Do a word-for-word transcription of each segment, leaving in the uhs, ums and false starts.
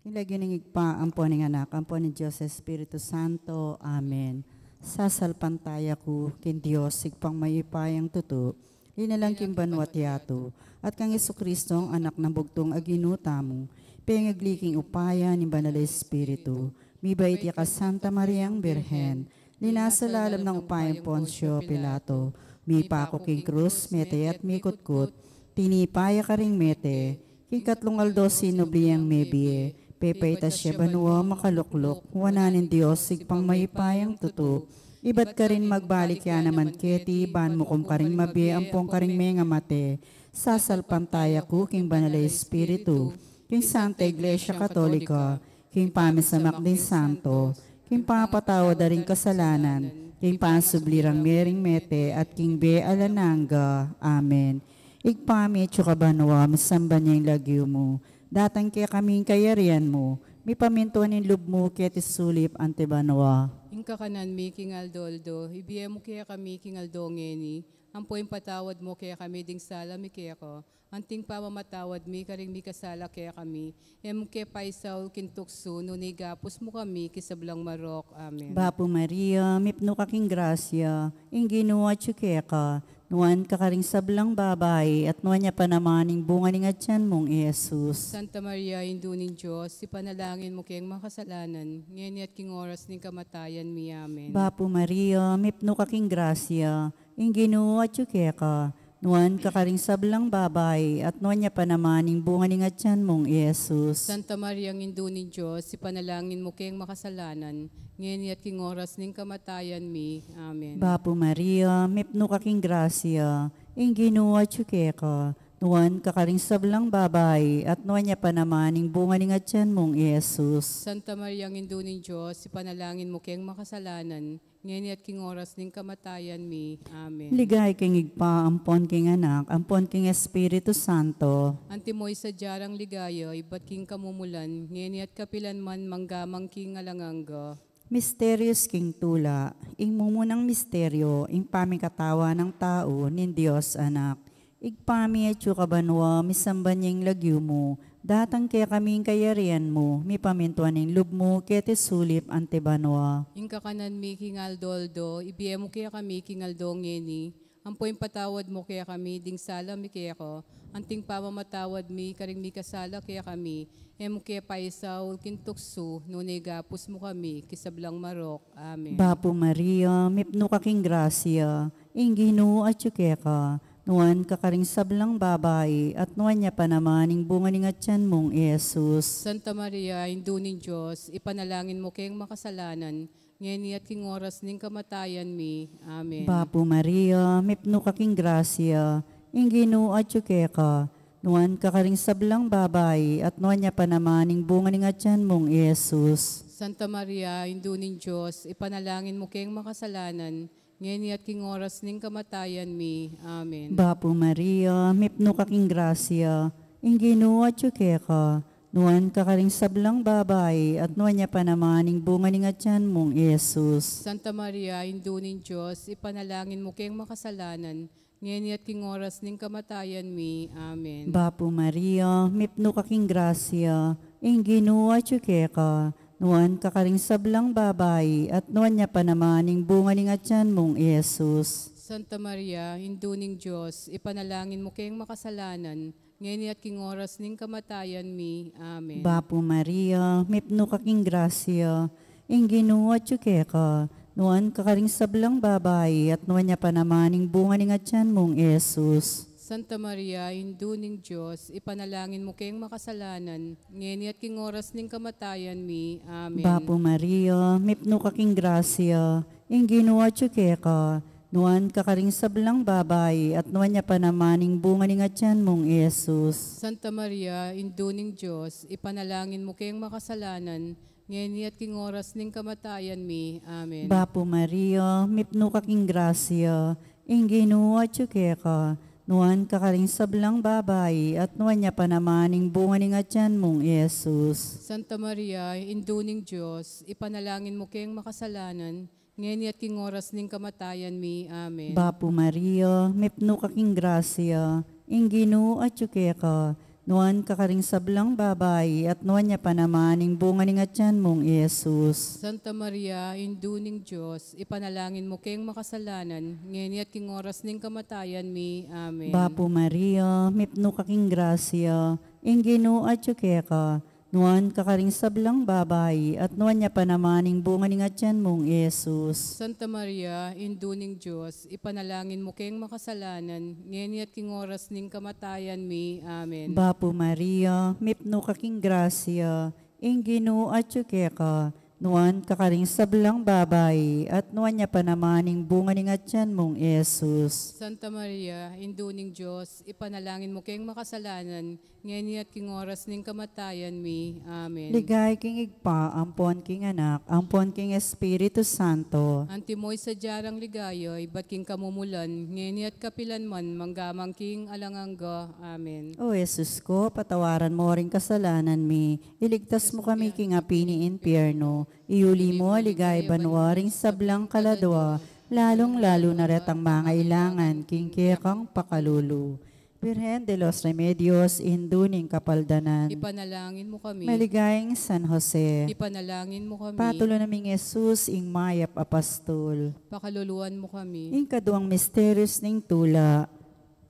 King lagyu ning Ibpa, ampon ning Anak, ampon ning Dios Espiritu Santo. Amen. Sasalpantaya ku king Dios, Ibpang mayupayang tutu, linalang king banua't yatu, at kang Jesucristo, Anak nang bugtung a Ginu tamu, pengagli king upaya ning Banal a Espiritu, mibait ya kang Santa Mariang Birhen, linasa lalam ning upayang Poncio Pilato, mipaku king krus, mete at mikutkut, tinipa ya karing mete, king katlung aldo sinubli yang mebie, pepaitas ya banua makalukluk wanan ning Dios Ibpang mayupayang tutu, ibat karin magbalik ya naman keti ban mukum karing mabie ampon karing mengamate. Sasalpantaya ku king Banal a Espiritu, king Santa Iglesia Katolika, king pamisamak ding santo, king papatawad da ring kasalanan, king pasubli rang mie ring mete, at king bie alang angga. Amen. Ibpa mi, atsu ka banua, misamban ya ing lagyu mu, datang kekami ing kayarian mu, mipamintuan ing lub mu keti sulip anti banua. Ing kakanan mi king aldo-aldo ibie mu kekami king aldo ngeni, ampo ipatawad mu kekami ding sala mi keka, anti ing pamamatawad mi karing mikasala kekami. E mu ke paisaul king tuksu, nune igapus mu kami king sablang marok. Amen. Bapu Maria, mipnu ka king grasya, ing Ginu atyu keka, nuan ka karing sablang babai, at nuan ya pa naman ing bunga ning atyan mung i Jesus. Santa Maria, Indu ning Dios, ipanalangin mu keng makasalanan, ngeni at king oras ning kamatayan mi. Amen. Bapu Maria, mipnu ka king grasya, ing Ginu atyu keka, nuan ka karing sablang babai, at nuan ya pa naman ing bunga ning atyan mung i Jesus. Santa Maria, Indu ning Dios, ipanalangin mu keng makasalanan, ngeni at king oras ning kamatayan mi. Amen. Bapu Maria, mipnu ka king grasya, ing Ginu atyu keka, nuan ka karing sablang babai, at nuan ya pa naman ing bunga ning atyan mung i Jesus. Santa Maria, Indu ning Dios, ipanalangin mu keng makasalanan, ngeni at king oras ning kamatayan mi. Amen. Ligaya king Ibpa, ampon king Anak, ampon king Espiritu Santo. Antimo ing sadya rang ligaya, ibat king kamumulan, ngeni at kapilan man, mangga man king alang angga. Misterios king tula, ing mumunang misterio, ing pamikatawan nang tau ning Dios Anak. Ibpa mi atyu ka banua, misamban ya ing lagyu mu, datang kekami ing kayarian mu, mipamintuan ing lub mu keti sulip anti banua. Ing kakanan mi king aldo-aldo ibie mu kekami king aldo ngeni, ampo ipatawad mu kekami ding sala mi keka, anti ing pamamatawad mi karing mikasala kekami. E mu ke paisaul king tuksu, nune igapus mu kami king sablang marok. Amen. Bapu Maria, mipnu ka king grasya, ing Ginu atyu keka, nuan ka karing sablang babai, at nuan ya pa naman ing bunga ning atyan mung i Jesus. Santa Maria, Indu ning Dios, ipanalangin mu keng makasalanan, ngeni at king oras ning kamatayan mi. Amen. Bapu Maria, mipnu ka king grasya, ing Ginu atyu keka, nuan ka karing sablang babai, at nuan ya pa naman ing bunga ning atyan mung i Jesus. Santa Maria, Indu ning Dios, ipanalangin mu keng makasalanan, ngeni at king oras ning kamatayan mi. Amen. Bapu Maria, mipnu ka king grasya, ing Ginu atyu keka, nuan ka karing sablang babai, at nuan ya pa naman ing bunga ning atyan mung i Jesus. Santa Maria, Indu ning Dios, ipanalangin mu keng makasalanan, ngeni at king oras ning kamatayan mi. Amen. Bapu Maria, mipnu ka king grasya, ing Ginu atyu keka, nuan ka karing sablang babai, at nuan ya pa naman ing bunga ning atyan mung i Jesus. Santa Maria, Indu ning Dios, ipanalangin mu keng makasalanan, ngeni at king oras ning kamatayan mi. Amen. Bapu Maria, mipnu ka king grasya, ing Ginu atyu keka, nuan ka karing sablang babai, at nuan ya pa naman ing bunga ning atyan mung i Jesus. Santa Maria, Indu ning Dios, ipanalangin mu keng makasalanan, ngeni at king oras ning kamatayan mi. Amen. Bapu Maria, mipnu ka king grasya, ing Ginu atyu keka, nuan ka karing sablang babai, at nuan ya pa naman ing bunga ning atyan mung i Jesus. Santa Maria, Indu ning Dios, ipanalangin mu keng makasalanan, ngeni at king oras ning kamatayan mi. Amen. Bapu Maria, mipnu ka king grasya, ing Ginu atyu keka, nuan ka karing sablang babai, at nuan ya pa naman ing bunga ning atyan mung i Jesus. Santa Maria, Indu ning Dios, ipanalangin mu keng makasalanan, ngeni at king oras ning kamatayan mi. Amen. Bapu Maria, mipnu ka king grasya, ing Ginu atyu keka, nuan ka karing sablang babai, at nuan ya pa naman ing bunga ning atian mung Jesus. Santa Maria, Indu ning Dios, ipanalangin mu keng makasalanan, ngeni at king oras ning kamatayan mi. Amen. Bapu Maria, mipnu ka king grasya, ing Ginu atyu keka, nuan ka karing sablang babai, at nuan ya pa naman ing bunga ning atian mung Jesus. Santa Maria, Indu ning Dios, ipanalangin mu keng makasalanan, ngeni at king oras ning kamatayan mi. Amen. Bapu Maria, mipnu ka king grasya, ing Ginu atyu keka, nuan ka karing sablang babai, at nuan ya pa naman ing bunga ning atian mung Jesus. Santa Maria, Indu ning Dios, ipanalangin mu keng makasalanan, ngeni at king oras ning kamatayan mi. Amen. Ligaya king Ibpa, ampon king Anak, ampon king Espiritu Santo. Antimo ing sadya rang ligaya, ibat king kamumulan, ngeni at kapilan man, mangga man king alang angga. Amen. O Jesus ko, patawaran mo ring kasalanan mi, iligtas mu kami king api ning impyerno, iuli mu king ligaya banua ring sablang kaladua, lalung-lalu na retang mangailangan king kekang pakalulu. Birhen de los Remedios, Indu ning Kapaldanan. Ipanalangin mu kami. Maligayang San Jose. Ipanalangin mu kami. Patulun na mi king Jesus, ing mayap a pastul. Pakaluluan mu kami. Ing kaduang misterios ning tula,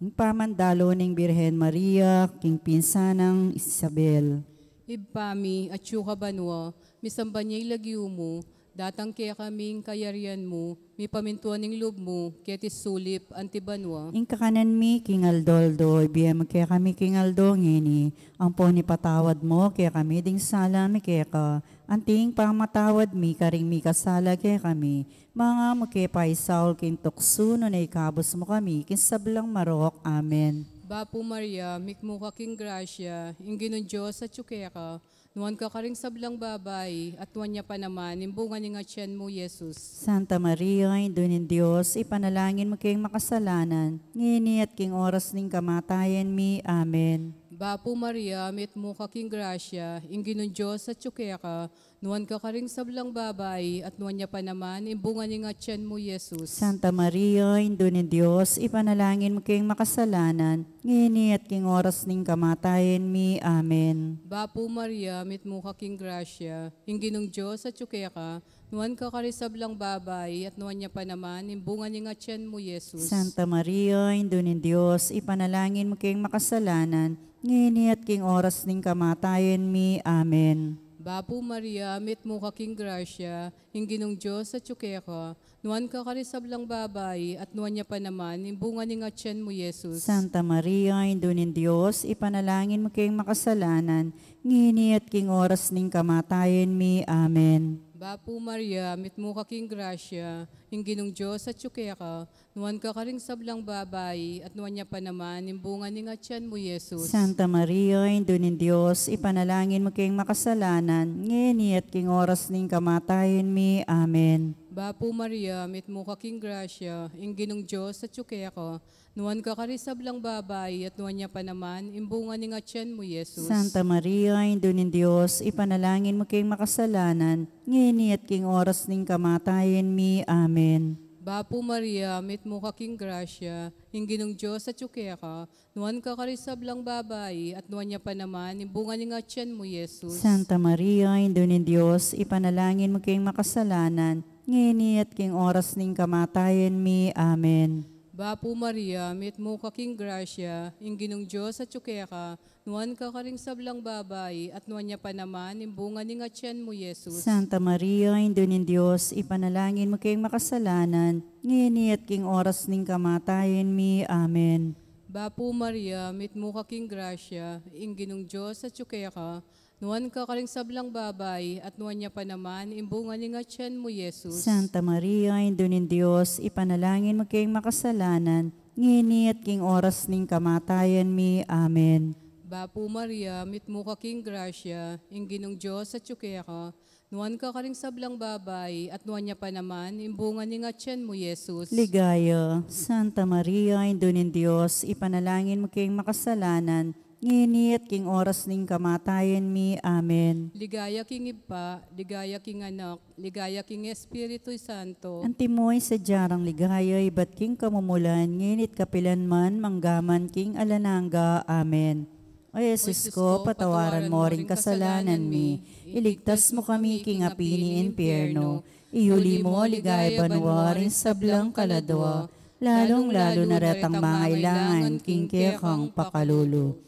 ing pamandalu ning Birhen Maria king pinsan nang Isabel. Ibpa mi, atsu ka banua, misamban ya ing lagyu mu, datang kekami ing kayarian mu, mipamintuan ing lub mu, keti sulip anti banua. Ing kakanan mi king aldo-aldo, ibie mu kekami king aldo ngeni, ampon ipatawad mu kekami ding sala mi keka, anti ing pamamatawad mi karing mikasala kekami, manga mu ke paisaul king tuksu, nune ikabus mu kami king sablang marok. Amen. Bapu Maria, mitmu ka king grasya, ing Ginung Dios atyu keka, nuan ka karing sablang babai, at nuan ya pa naman ing bunga ning atian mu, Jesus. Santa Maria, Indu ning Dios, ipanalangin mu keng makasalanan, ngeni at king oras ning kamatayan mi. Amen. Bapu Maria, mitmu ka king grasya, ing Ginung Dios atyu keka, nuan ka karing sablang babai, at nuan ya pa naman ing bunga ning atian mu, Jesus. Santa Maria, Indu ning Dios, ipanalangin mu keng makasalanan, ngeni at king oras ning kamatayan mi. Amen. Bapu Maria, mitmu ka king grasya, ing Ginung Dios atyu keka, nuan ka karing sablang babai, at nuan ya pa naman ing bunga ning atian mu, Jesus. Santa Maria, Indu ning Dios, ipanalangin mu keng makasalanan, ngeni at king oras ning kamatayan mi. Amen. Bapu Maria, mitmu ka king grasya, ing Ginung Dios atyu keka, nuan ka karing sablang babai, at nuan ya pa naman ing bunga ning atian mu, Jesus. Santa Maria, Indu ning Dios, ipanalangin mu keng makasalanan, ngeni at king oras ning kamatayan mi. Amen. Bapu Maria, mitmu ka king grasya, ing Ginung Dios atyu keka, nuan ka karing sablang babai, at nuan ya pa naman ing bunga ning atian mu, Jesus. Santa Maria, Indu ning Dios, ipanalangin mu keng makasalanan, ngeni at king oras ning kamatayan mi. Amen. Bapu Maria, mitmu ka king grasya, ing Ginung Dios atyu keka, nuan ka karing sablang babai, at nuan ya pa naman ing bunga ning atian mu, Jesus. Santa Maria, Indu ning Dios, ipanalangin mu keng makasalanan, ngeni at king oras ning kamatayan mi. Amen. Bapu Maria, mitmu ka king grasya, ing Ginung Dios atyu keka, nuan ka karing sablang babai, at nuan ya pa naman ing bunga ning atian mu, Jesus. Santa Maria, Indu ning Dios, ipanalangin mu keng makasalanan, ngeni at king oras ning kamatayan mi. Amen. Bapu Maria, mitmu ka king grasya, ing Ginung Dios atyu keka, nuan ka karing sablang babai, at nuan ya pa naman ing bunga ning atian mu, Jesus. Santa Maria, Indu ning Dios, ipanalangin mu keng makasalanan, ngeni at king oras ning kamatayan mi. Amen. Bapu Maria, mitmu ka king grasya, ing Ginung Dios atyu keka, nuan ka karing sablang babai, at nuan ya pa naman ing bunga ning atian mu, Jesus. Santa Maria, Indu ning Dios, ipanalangin mu keng makasalanan, ngeni at king oras ning kamatayan mi. Amen. Bapu Maria, mitmu ka king grasya, ing Ginung Dios atyu keka, nuan ka karing sablang babai, at nuan ya pa naman ing bunga ning atian mu, Jesus. Ligaya. Santa Maria, Indu ning Dios, ipanalangin mu keng makasalanan, ngeni at king oras ning kamatayan mi. Amen. Ligaya king Ibpa, ligaya king Anak, ligaya king Espiritu Santo. Antimo ing sadya rang ligaya, ibat king kamumulan, ngeni at kapilan man, mangga man king alang angga. Amen. O Jesus ko, patawaran mo ring kasalanan mi, iligtas mo kami king api ning impyerno, iuli mo king banua ring sablang kaladua, lalung-lalu na retang mangailangan king kekang pakalulu.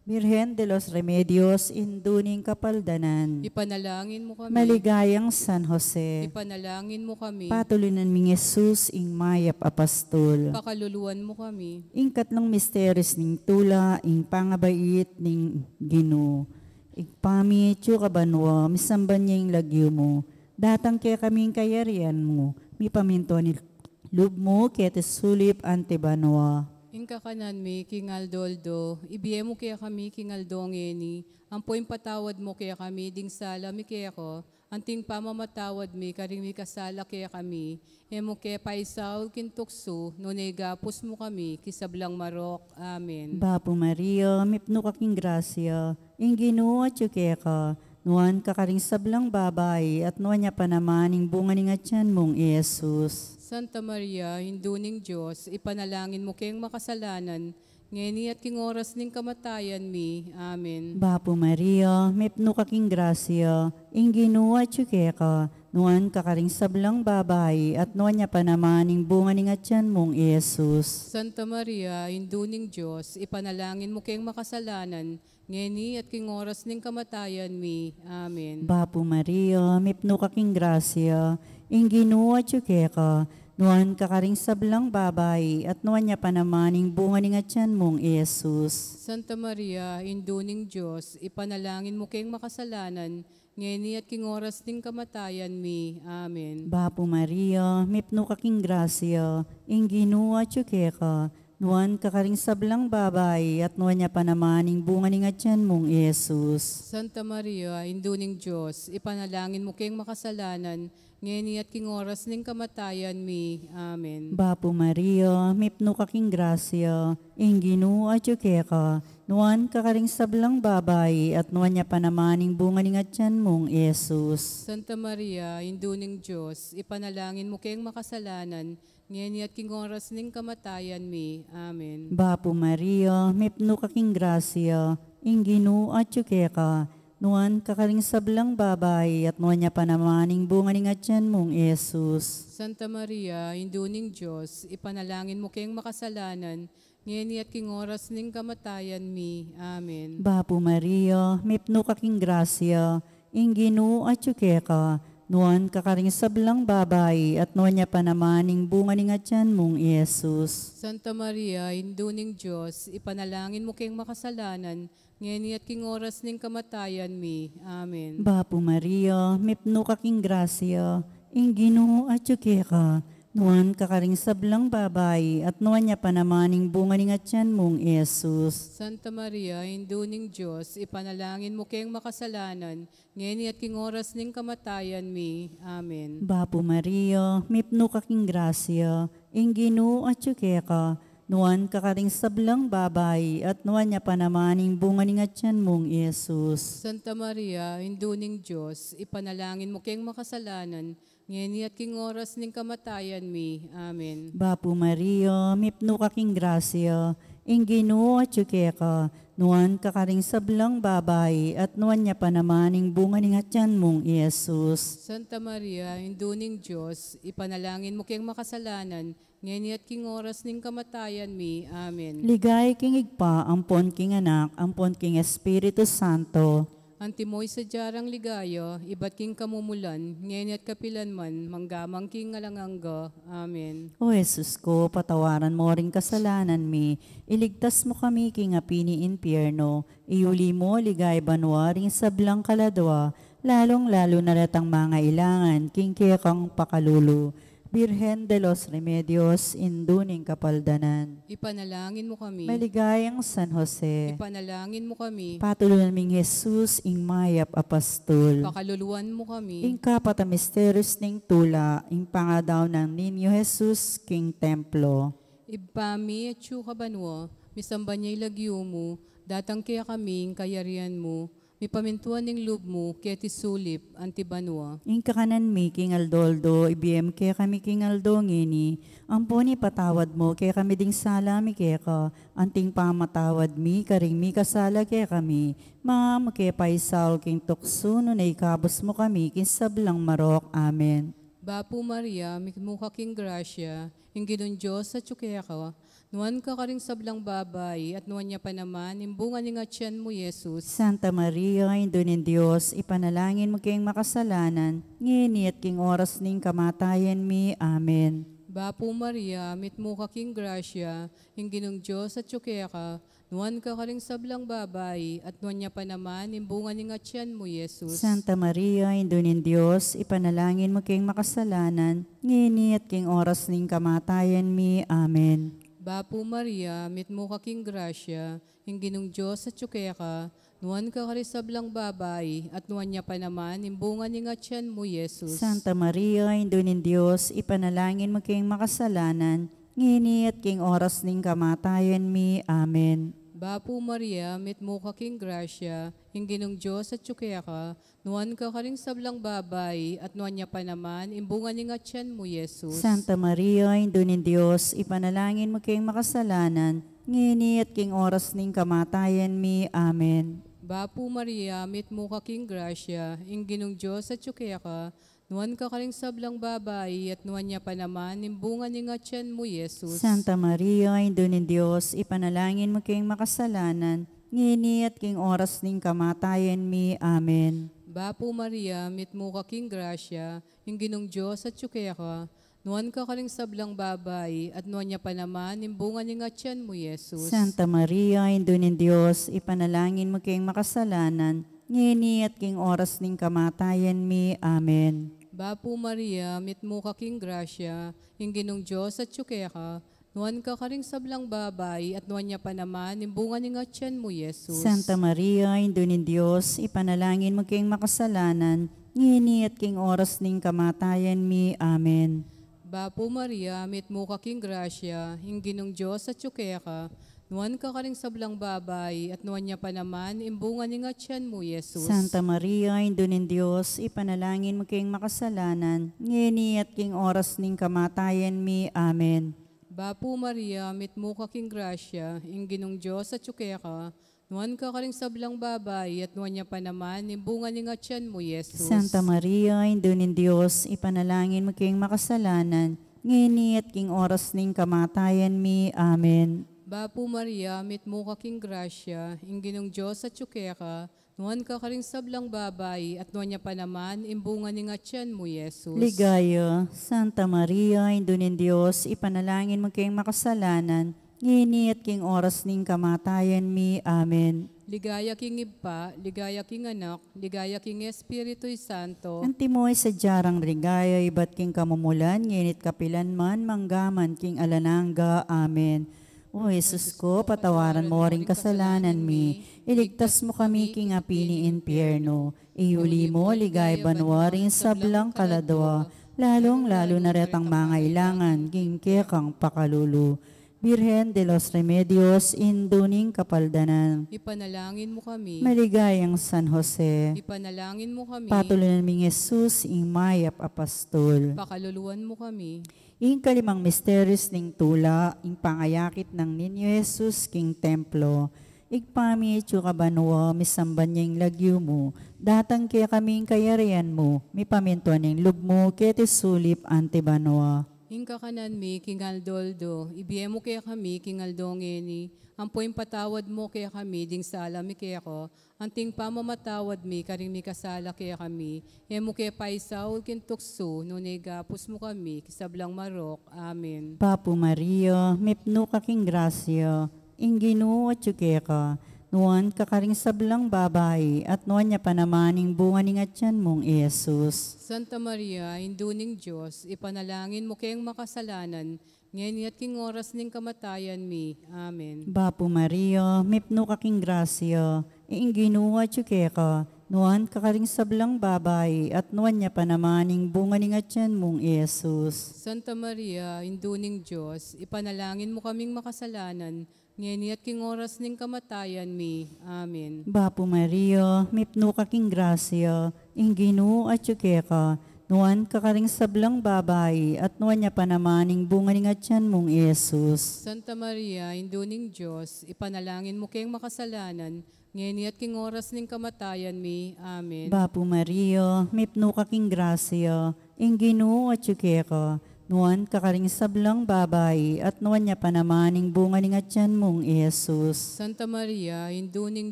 Birhen de los Remedios, Indu ning Kapaldanan. Ipanalangin mo kami. Maligayang San Jose. Ipanalangin mo kami. Patulunan ming Jesus, ing mayap a pastul. Pakaluluan mo kami. Ing katlung misteryos ning tula, ing pangabait ning Ginu. Ibpa mi, atsu ka banua, misamban ya ing lagyu mu. Datang kekami ing kayarian mu. Mipamintuan ing lub mu, keti sulip anti banua. Ing kakanan mi king aldo-aldo, ibie mu kekami king aldo ngeni, ampo ipatawad mu kekami ding sala mi keka, anti ing pamamatawad mi karing mikasala kekami, e mu ke paisaul king tuksu, nune ikabus mu kami king sablang marok. Amen. Bapu Maria, mipnu ka king grasya, ing Ginu atyu keka, nuan ka karing sablang babai, at nuan ya pa naman ing bunga ning atyan mung i Jesus. Santa Maria, Indu ning Dios, ipanalangin mu keng makasalanan, ngeni at king oras ning kamatayan mi. Amen. Bapu Maria, mipnu ka king grasya, ing Ginu atyu keka, nuan ka karing sablang babai, at nuan ya pa naman ing bunga ning atyan mung i Jesus. Santa Maria, Indu ning Dios, ipanalangin mu keng makasalanan, ngeni at king oras ning kamatayan mi. Amen. Bapu Maria, mipnu ka king grasya, ing Ginu atyu keka, nuan ka karing sablang babai, at nuan ya pa naman ing bunga ning atyan mung i Jesus. Santa Maria, Indu ning Dios, ipanalangin mu keng makasalanan, ngeni at king oras ning kamatayan mi. Amen. Bapu Maria, mipnu ka king grasya, ing Ginu atyu keka, nuan ka karing sablang babai, at nuan ya pa naman ing bunga ning atyan mung i Jesus. Santa Maria, Indu ning Dios, ipanalangin mu keng makasalanan, ngeni at king oras ning kamatayan mi. Amen. Bapu Maria, mipnu ka king grasya, ing Ginu atyu keka, nuan ka karing sablang babai, at nuan ya pa naman ing bunga ning atyan mung i Jesus. Santa Maria, Indu ning Dios, ipanalangin mu keng makasalanan, ngeni at king oras ning kamatayan mi. Amen. Bapu Maria, mipnu ka king grasya, ing Ginu atyu keka, nuan ka karing sablang babai, at nuan ya pa naman ing bunga ning atyan mung i Jesus. Santa Maria, Indu ning Dios, ipanalangin mu keng makasalanan, ngeni at king oras ning kamatayan mi. Amen. Bapu Maria, mipnu ka king grasya, ing Ginu atyu keka, nuan ka karing sablang babai, at nuan ya pa naman ing bunga ning atyan mung i Jesus. Santa Maria, Indu ning Dios, ipanalangin mu keng makasalanan, ngeni at king oras ning kamatayan mi. Amen. Bapu Maria, mipnu ka king grasya, ing Ginu atyu keka, nuan ka karing sablang babai, at nuan ya pa naman ing bunga ning atyan mung i Jesus. Santa Maria, Indu ning Dios, ipanalangin mu keng makasalanan, ngeni at king oras ning kamatayan mi. Amen. Bapu Maria, mipnu ka king grasya, ing Ginu atyu keka, nuan ka karing sablang babai, at nuan ya pa naman ing bunga ning atyan mung i Jesus. Santa Maria, Indu ning Dios, ipanalangin mu keng makasalanan, ngeni at king oras ning kamatayan mi. Amen. Bapu Maria, mipnu ka king grasya, ing Ginu atyu keka, nuan ka karing sablang babai, at nuan ya pa naman ing bunga ning atyan mung i Jesus. Santa Maria, Indu ning Dios, ipanalangin mu keng makasalanan, ngeni at king oras ning kamatayan mi. Amen. Ligaya king Ibpa, ampon king Anak, ampon king Espiritu Santo. Antimo ing sadya rang ligaya, ibat king kamumulan, ngeni at kapilan man, mangga man king alang angga. Amen. O Jesus ko, patawaran mo ring kasalanan mi, iligtas mo kami king api ning impyerno, iuli mo king banua ring sablang kaladua, lalung-lalu na retang mangailangan king kekang pakalulu. Birhen de los Remedios, Indu ning Kapaldanan. Ipanalangin mo kami. Maligayang San Jose. Ipanalangin mo kami. Patulunan ming Jesus, ing mayap a pastul. Pakaluluan mo kami. Ing kapat a misteryos ning tula, ing pangadaun nang Niño Jesus king templo. Ibpa mi, atsu ka banua, misamban ya ing lagyu mu, datang kekami ing kayarian mu, Mipamintuan ing lub mu keti sulip anti banua. Ing kakanan mi king aldo-aldo ibie mu kekami king aldo ngeni, ampon ipatawad mu kekami ding sala mi keka, anting pamamatawad mi karing mikasala kekami. Manga mu ke paisaul king tuksu, nune ikabus mu kami king sablang marok. Amen. Bapu Maria, mitmu ka king grasya, ing Ginung Dios atyu keka, nuan ka karing sablang babai, at nuan ya pa naman ing bunga ning atyan mu, Jesus. Santa Maria, Indu ning Dios, ipanalangin mu keng makasalanan, ngeni at king oras ning kamatayan mi. Amen. Bapu Maria, mitmu ka king grasya, ing Ginung Dios atyu keka, nuan ka karing sablang babai, at nuan ya pa naman ing bunga ning atyan mu, Jesus. Santa Maria, Indu ning Dios, ipanalangin mu keng makasalanan, ngeni at king oras ning kamatayan mi. Amen. Bapu Maria, mitmu ka king grasya, ing Ginung Dios atyu keka, nuan ka karing sablang babai, at nuan ya pa naman ing bunga ning atyan mu, Jesus. Santa Maria, Indu ning Dios, ipanalangin mu keng makasalanan, ngeni at king oras ning kamatayan mi. Amen. Bapu Maria, mitmu ka king grasya, ing Ginung Dios atyu keka, nuan ka karing sablang babai, at nuan ya pa naman ing bunga ning atyan mu, Jesus. Santa Maria, Indu ning Dios, ipanalangin mu keng makasalanan, ngeni at king oras ning kamatayan mi. Amen. Bapu Maria, mitmu ka king grasya, ing Ginung Dios atyu keka, nuan ka karing sablang babai, at nuan ya pa naman ing bunga ning atyan mu, Jesus. Santa Maria, Indu ning Dios, ipanalangin mu keng makasalanan, ngeni at king oras ning kamatayan mi. Amen. Bapu Maria, mitmu ka king grasya, ing Ginung Dios atyu keka, nuan ka karing sablang babai, at nuan ya pa naman ing bunga ning atyan mu, Jesus. Santa Maria, Indu ning Dios, ipanalangin mu keng makasalanan, ngeni at king oras ning kamatayan mi. Amen. Bapu Maria, mitmu ka king grasya, ing Ginung Dios atyu keka, nuan ka karing sablang babai, at nuan ya pa naman ing bunga ning atyan mu, Jesus. Santa Maria, Indu ning Dios, ipanalangin mu keng makasalanan, ngeni at king oras ning kamatayan mi. Amen. Bapu Maria, mitmu ka king grasya, ing Ginung Dios atyu keka, nuan ka karing sablang babai, at nuan ya pa naman ing bunga ning atyan mu, Jesus. Santa Maria, Indu ning Dios, ipanalangin mu keng makasalanan, ngeni at king oras ning kamatayan mi. Amen. Bapu Maria, mitmu ka king grasya, ing Ginung Dios atyu keka, nuan ka karing sablang babai, at nuan ya pa naman ing bunga ning atyan mu, Jesus. Santa Maria, Indu ning Dios, ipanalangin mu keng makasalanan, ngeni at king oras ning kamatayan mi. Amen. Bapu Maria, mitmu ka king grasya, ing Ginung Dios atyu keka, nuan ka karing sablang babai, at nuan ya pa naman ing bunga ning atyan mu, Jesus. Ligaya. Santa Maria, Indu ning Dios, ipanalangin mu keng makasalanan, ngeni at king oras ning kamatayan mi. Amen. Ligaya king Ibpa, ligaya king Anak, ligaya king Espiritu Santo. Antimo ing sadya rang ligaya ibat king kamumulan, ngeni't kapilan man, manggaman king alang angga. Amen. O Jesus ko, patawaran mo ring kasalanan mi, iligtas mo kami king api ning impyerno, iuli mo king ligaya banua ring sablang kaladua, lalung-lalu na retang mangailangan king kekang pakalulu. Birhen de los Remedios, Indu ning Kapaldanan. Ipanalangin mo kami. Maligayang San Jose. Ipanalangin mo kami. Patulunan ming Jesus, ing mayap a pastul. Pakaluluan mo kami. Ing kalimang misterios ning tula, ing pangayakit nang Niño Jesus king templo. Ibpa mi, atsu ka banua, misamban ya ing lagyu mu, datang kekami ing kayarian mu, mipamintuan ing lub mu keti sulip anti banua. Ing kakanan mi king aldo-aldo ibie mu kekami king aldo ngeni, ampo ipatawad mu kekami ding sala mi keka, anting pamamatawad mi karing mikasala kekami, e mu ke paisaul king tuksu, nune ikabus mu kami king sablang marok. Amen. Bapu Maria, mipnu ka king grasya, ing Ginu atyu keka, nuan ka karing sablang babai, at nuan ya pa naman ing bunga ning atyan mung i Jesus. Santa Maria, Indu ning Dios, ipanalangin mu keng makasalanan, ngeni at king oras ning kamatayan mi. Amen. Bapu Maria, mipnu ka king grasya, ing Ginu atyu keka, nuan ka karing sablang babai, at nuan ya pa naman ing bunga ning atyan mung i Jesus. Santa Maria, Indu ning Dios, ipanalangin mu kaming makasalanan, ngeni at king oras ning kamatayan mi. Amen. Bapu Maria, mipnu ka king grasya, ing Ginu atyu keka, nuan ka karing sablang babai, at nuan ya pa naman ing bunga ning atyan mung Jesus. Santa Maria, Indu ning Dios, ipanalangin mu keng makasalanan, ngeni at king oras ning kamatayan mi. Amen. Bapu Maria, mipnu ka king grasya, ing Ginu atyu keka, nuan ka karing sablang babai, at nuan ya pa naman ing bunga ning atyan mung Jesus. Santa Maria, Indu ning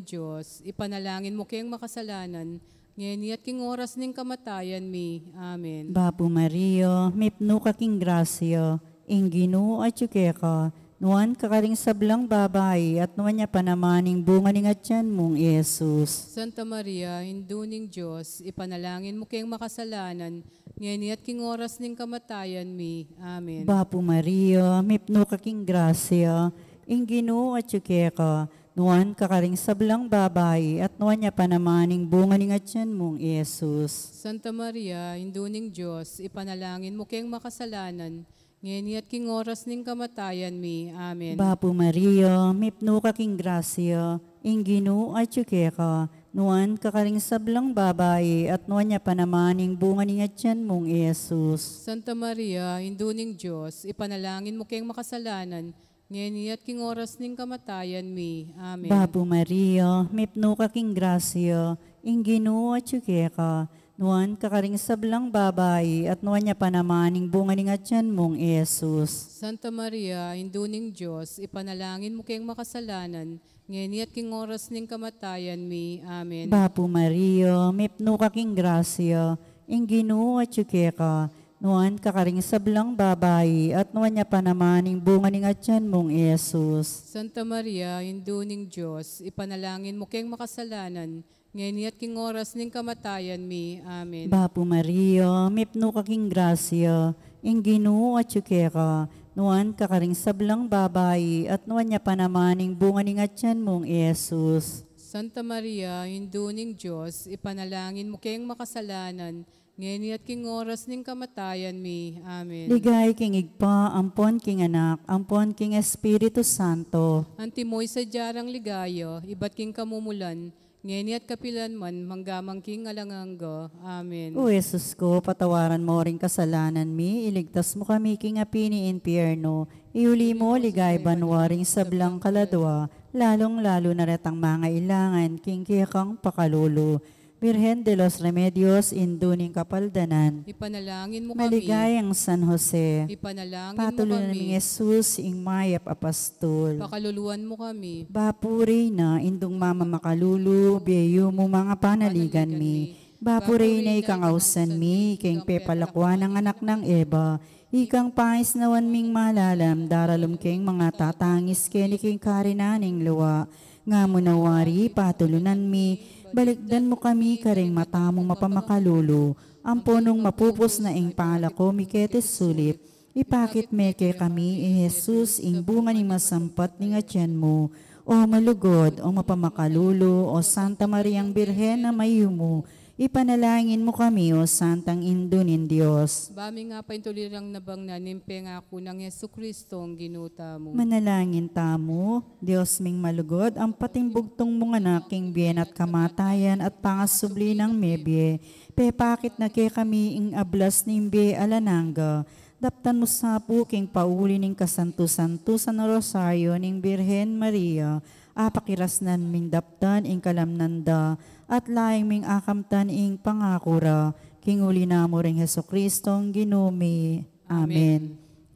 Dios, ipanalangin mu keng makasalanan, ngeni at king oras ning kamatayan mi. Amen. Bapu Maria, mipnu ka king grasya, ing Ginu atyu keka, nuan ka karing sablang babai, at nuan ya pa naman ing bunga ning atyan mung Jesus. Santa Maria, Indu ning Dios, ipanalangin mu keng makasalanan, ngeni at king oras ning kamatayan mi. Amen. Bapu Maria, mipnu ka king grasya, ing Ginu atyu keka, nuan ka karing sablang babai, at nuan ya pa naman ing bunga ning atyan mung Jesus. Santa Maria, Indu ning Dios, ipanalangin mu keng makasalanan, ngeni at king oras ning kamatayan mi. Amen. Bapu Maria, mipnu ka king grasya, ing Ginu atyu keka, nuan ka karing sablang babai, at nuan ya pa naman ing bunga ning atyan mung Jesus. Santa Maria, Indu ning Dios, ipanalangin mu keng makasalanan, ngeni at king oras ning kamatayan mi. Amen. Bapu Maria, mipnu ka king grasya, ing Ginu atyu keka, nuan ka karing sablang babai, at nuan ya pa naman ing bunga ning atyan mung Jesus. Santa Maria, Indu ning Dios, ipanalangin mu keng makasalanan, ngeni at king oras ning kamatayan mi. Amen. Bapu Maria, mipnu ka king grasya, ing Ginu atyu keka, nuan ka karing sablang babai, at nuan ya pa naman ing bunga ning atyan mung Jesus. Santa Maria, Indu ning Dios, ipanalangin mu keng makasalanan, ngeni at king oras ning kamatayan mi. Amen. Bapu Maria, mipnu ka king grasya, ing Ginu atyu keka, nuan ka karing sablang babai, at nuan ya pa naman ing bunga ning atyan mung Jesus. Santa Maria, Indu ning Dios, ipanalangin mu keng makasalanan, ngeni at king oras ning kamatayan mi. Amen. Ligaya king Ibpa, ampon king Anak, ampon king Espiritu Santo. Antimo ing sadya rang ligaya, ibat king kamumulan, ngeni at kapilan man, mangga man king alang angga. Amen. O Jesus ko, patawaran mo ring kasalanan mi, iligtas mu kami king api ning impyerno, iuli mu king ligaya banua ring sablang kaladua, lalung-lalu na retang mangailangan king kekang pakalulu. Birhen de los Remedios, Indu ning Kapaldanan. Ipanalangin mu kami. Maligayang San Jose. Ipanalangin mu kami. Patulunan ming Jesus, ing mayap a pastul. Pakaluluan mu kami. Bapu Reyna, Indung mama makalulu, bie yumu manga panaligan mi. Bapu Reyna, ikang ausan mi, king pepalakuan nang anak nang Eva, ikang pangisnawan ming malalam, daralum king manga tatangis keni king karinan ning lua. Nga mu na wari, patulunan mi, balikdan mu kami karing mata mung mapamakalulu, ampo nung mapupus na ing palaku mi keti sulip, ipakit me kekami i Jesus, ing bunga ning masampat ning atian mu. O malugud, o mapamakalulu, o Santa Mariang Birhen a mayumu, ipanalangin mu kami, o Santang Indu ning Dios. Ba mi nga pa ing tulirang nabang na ning pengaku nang Jesucristong Ginu tamu. Manalangin tamu. Dios ming malugud, ampon ing bugtung mung Anak king bie na at kamatayan at pangasubli nang mebie, pepakit na kekami ing ablas ning bie alang angga. Daptan mu sa pu king pauli ning kasantu-santusan a Rosario ning Birhen Maria, apakirasnan ming daptan ing kalamnan da, at laing ming akamtan ing pangaku ra, king uli na mu ring Jesucristong Ginu mi. Amen. Amen.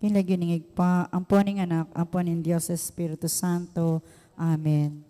King lagyu ning Ibpa, ampon ning Anak, ampon ning Dios Espiritu Santo. Amen.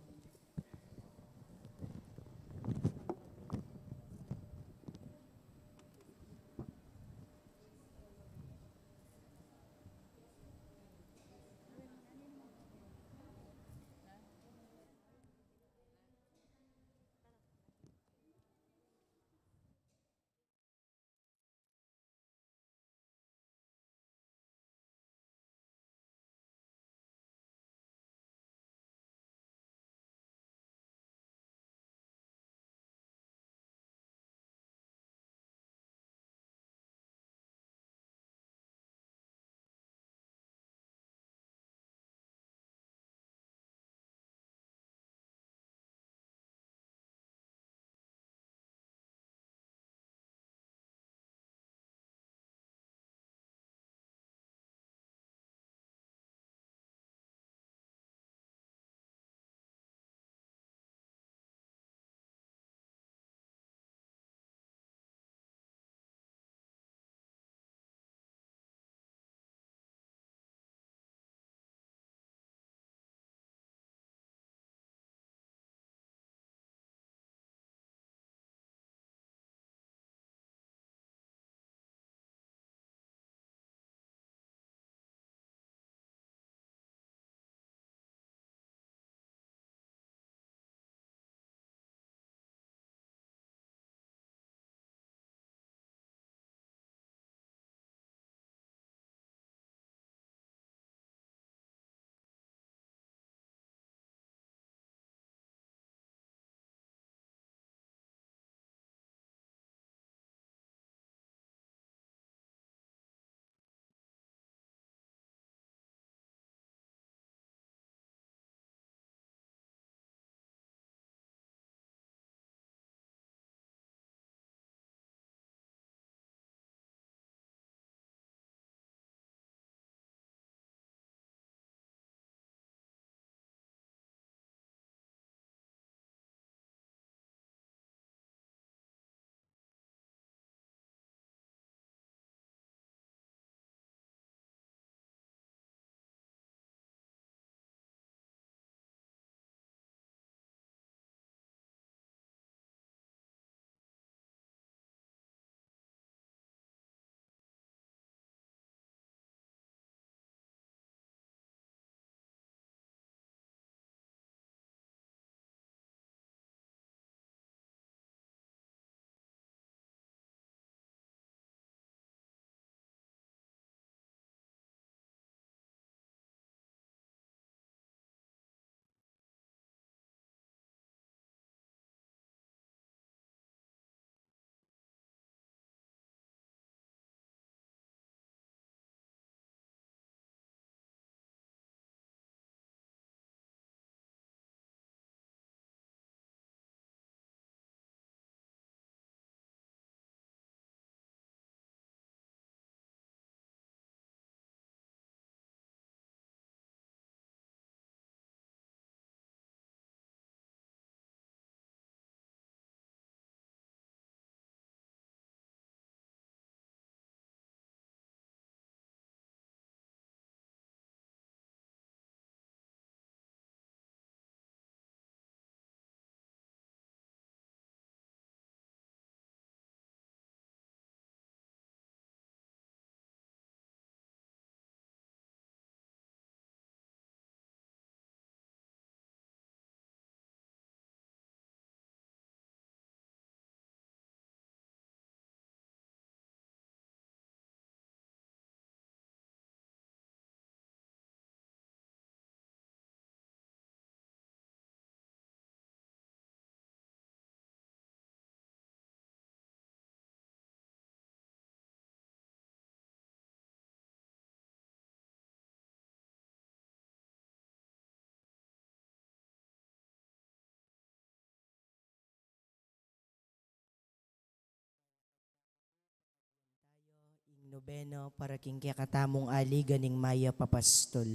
Nobena para king kekatamung aligan ning mayap a pastol.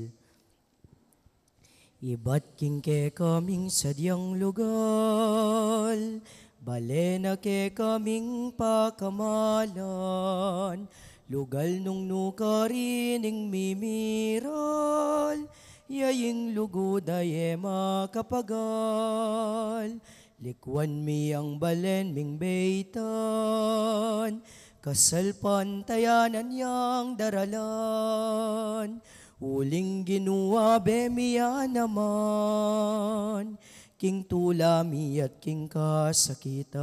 Ibat king kekaming sadyang lugal, bale na kekaming pakamalan, lugal nung nukarin ing mimiral, ya ing lugud a e makapagal, likuan mi ing balen ming beitan, kasalpantayanan yang daralan, uling Ginu abe mi ya naman, king tula mi at king kasakitan.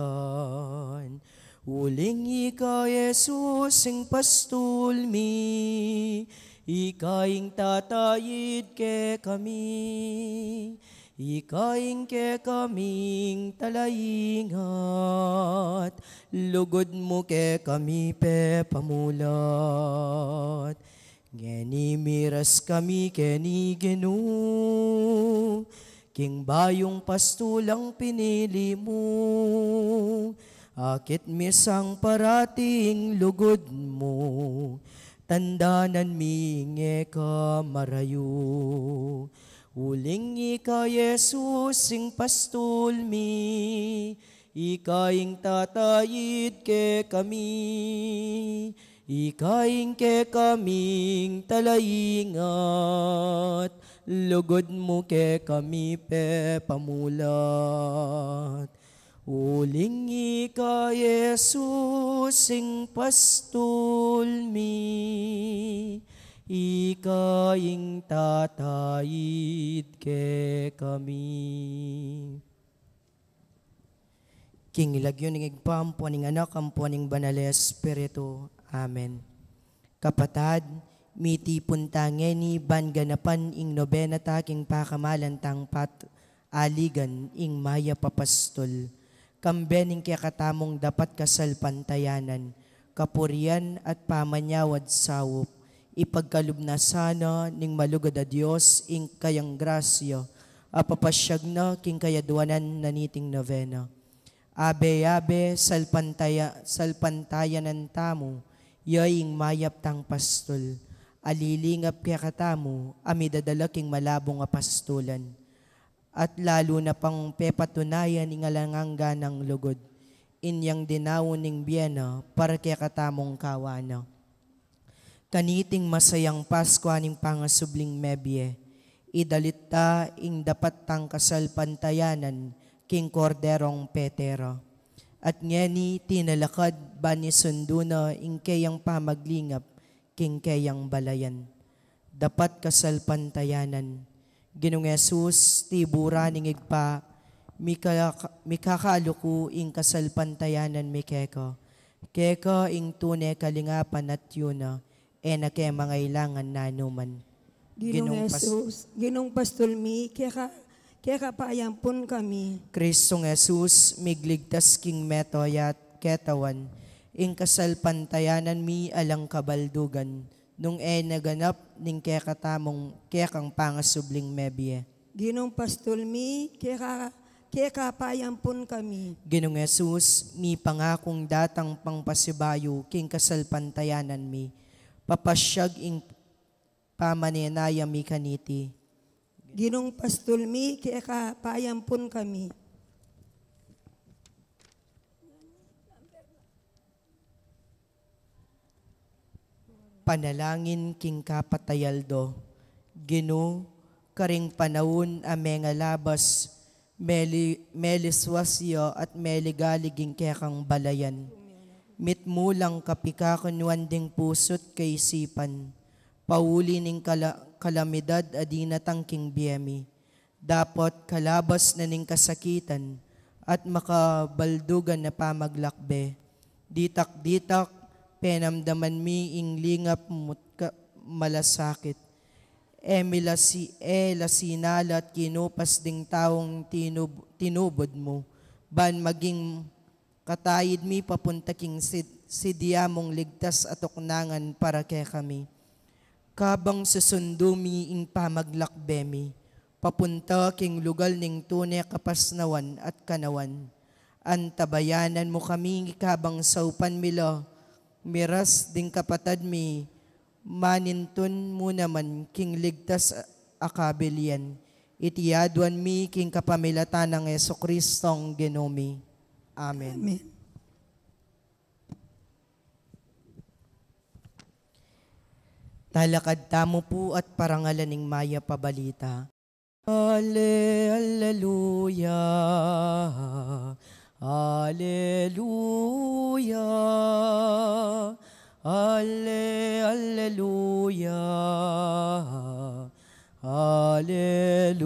Uling ika Jesus ing pastul mi, ika ing tatayid kekami, ika ing kekaming talaingat, lugud mu kekami pepamulat. Ngeni miras kami keni Ginu, king bayung pastulang pinili mu, akit mi sang parati ing lugud mu, tandanan mi ing e ka marayu. Uling ika Jesus ing pastul mi, ika ing tatayid kekami, ika ing kekaming talaingat, lugud mu kekami pepamulat. Uling ika Jesus ing pastul mi, ika ing tatayid kekami. King lagyu ning Ibpa, ampo ning Anak, ampo ning Banal a Espiritu. Amen. Kapatad, mitipun ta ngeni ban ganapan ing nobena ta king pakamalan tang pat-, aligan ing mayap a pastol. Kambe ning kekatamung dapat kasalpantayanan, kapurian at pamanyawad saup, ipagkalub na sana ning malugud a Dios ing kayang grasya, a papasyag na king kayadwanan na niting nobena. Abe-abe, salpantaya-, salpantayanan tamu, ya ing mayap tang pastol, a lilingap kekatamu, a midadala king malabung a pastulan. At lalu na pang pepatunayan ing alang angga nang lugud, inyang dinaun ning bie na para kekatamung kawanan. Kaniting masayang Paskwa ning pangasubling mebie, idalit ta ing dapat tang kasalpantayanan king Korderong Petero. At ngeni tinalakad ban isundu na ing keyang pamaglingap king keyang balayan. Dapat kasalpantayanan. Ginung Jesus, tiburan ning Ibpa, mikaka-, mikakaluku ing kasalpantayanan mi keka. Keka ing tune kalingapan at yuna, e na ke mangailangan nanuman. Ginung Ginung pas- Jesus, Ginung pastul mi, keka, keka payampun kami. Kristong Jesus, migligtas king metoyat ketawan, ing kasalpantayanan mi alang kabaldugan, nung e na ganap ning kekatamung kekang pangasubling mebie. Ginung pastul mi, keka, keka payampun kami. Ginung Jesus, mipangakung datang pang pasibayu king kasalpantayanan mi, papasyag ing pamanenaya mi kaniti. Ginung pastul mi, keka payampun kami. Panalangin king kapat a aldo. Ginu, karing panaun a mengalabas, meli-, meliswas ya at meligalig ing kekang balayan. Mitmu lang kapikakunuan ding pusu't kaisipan, pauli ning kala-, kalamidad a dinatang king bie mi. Dapot kalabas na ning kasakitan at makabaldugan a pamaglakbe, ditak-ditak penamdaman mi ing lingap mu't ka-, malasakit. E mi la si-, e la sinala at kinupas ding taung tinub-, tinubud mu, ban maging katayid mi papunta king sid-, sidya mung ligtas a tuknangan para kekami. Kabang susundu mi ing pamaglakbe mi, papunta king lugal ning tune kapasnawan at kanawan. Antabayanan mu kami kabang saupan mi la miras ding kapatad mi, manintun mu naman king ligtas a kabilian. Iti aduan mi king kapamilatan nang Jesucristong Ginu mi. Amen. Amen. Talakad tamu pu at parangalan ing Mayap a Balita. Ale, aleluya, aleluya, ale, aleluya, aleluya.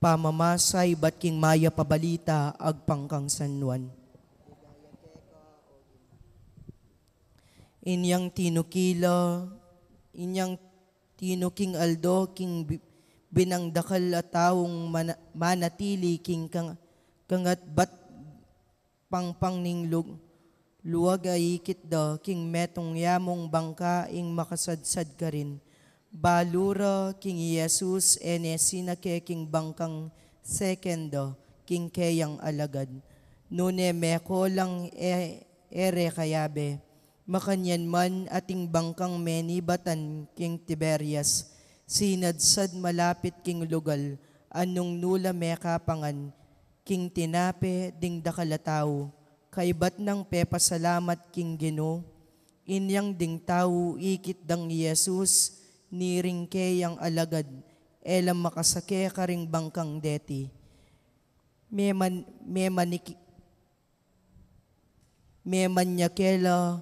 Pamamasa ibat king Mayap a Balita agpang kang San Juan. Inyang tinuki la, inyang tinuking aldo king bi-, binangdakal a taung mana-, manatili king kang-, kangatbat pangpang ning lug-, luag a ikit da king metung yamung bangka ing makasadsad karin. Balu ra king i Jesus e ne sinake king bangkang seken da king keyang alagad. Nune meko lang e-, e re kayabe. Makanyan man ating bangkang menibatan king Tiberias, sinadsad malapit king lugal a nung nu la mekapangan king tinape ding dakal a tau, kaybat nang pepasalamat king Ginu. Inyang ding tau ikit dang i Jesus, niring keyang alagad, e la makasake karing bangkang deti. Meman-, memaniki-, memanyakel la,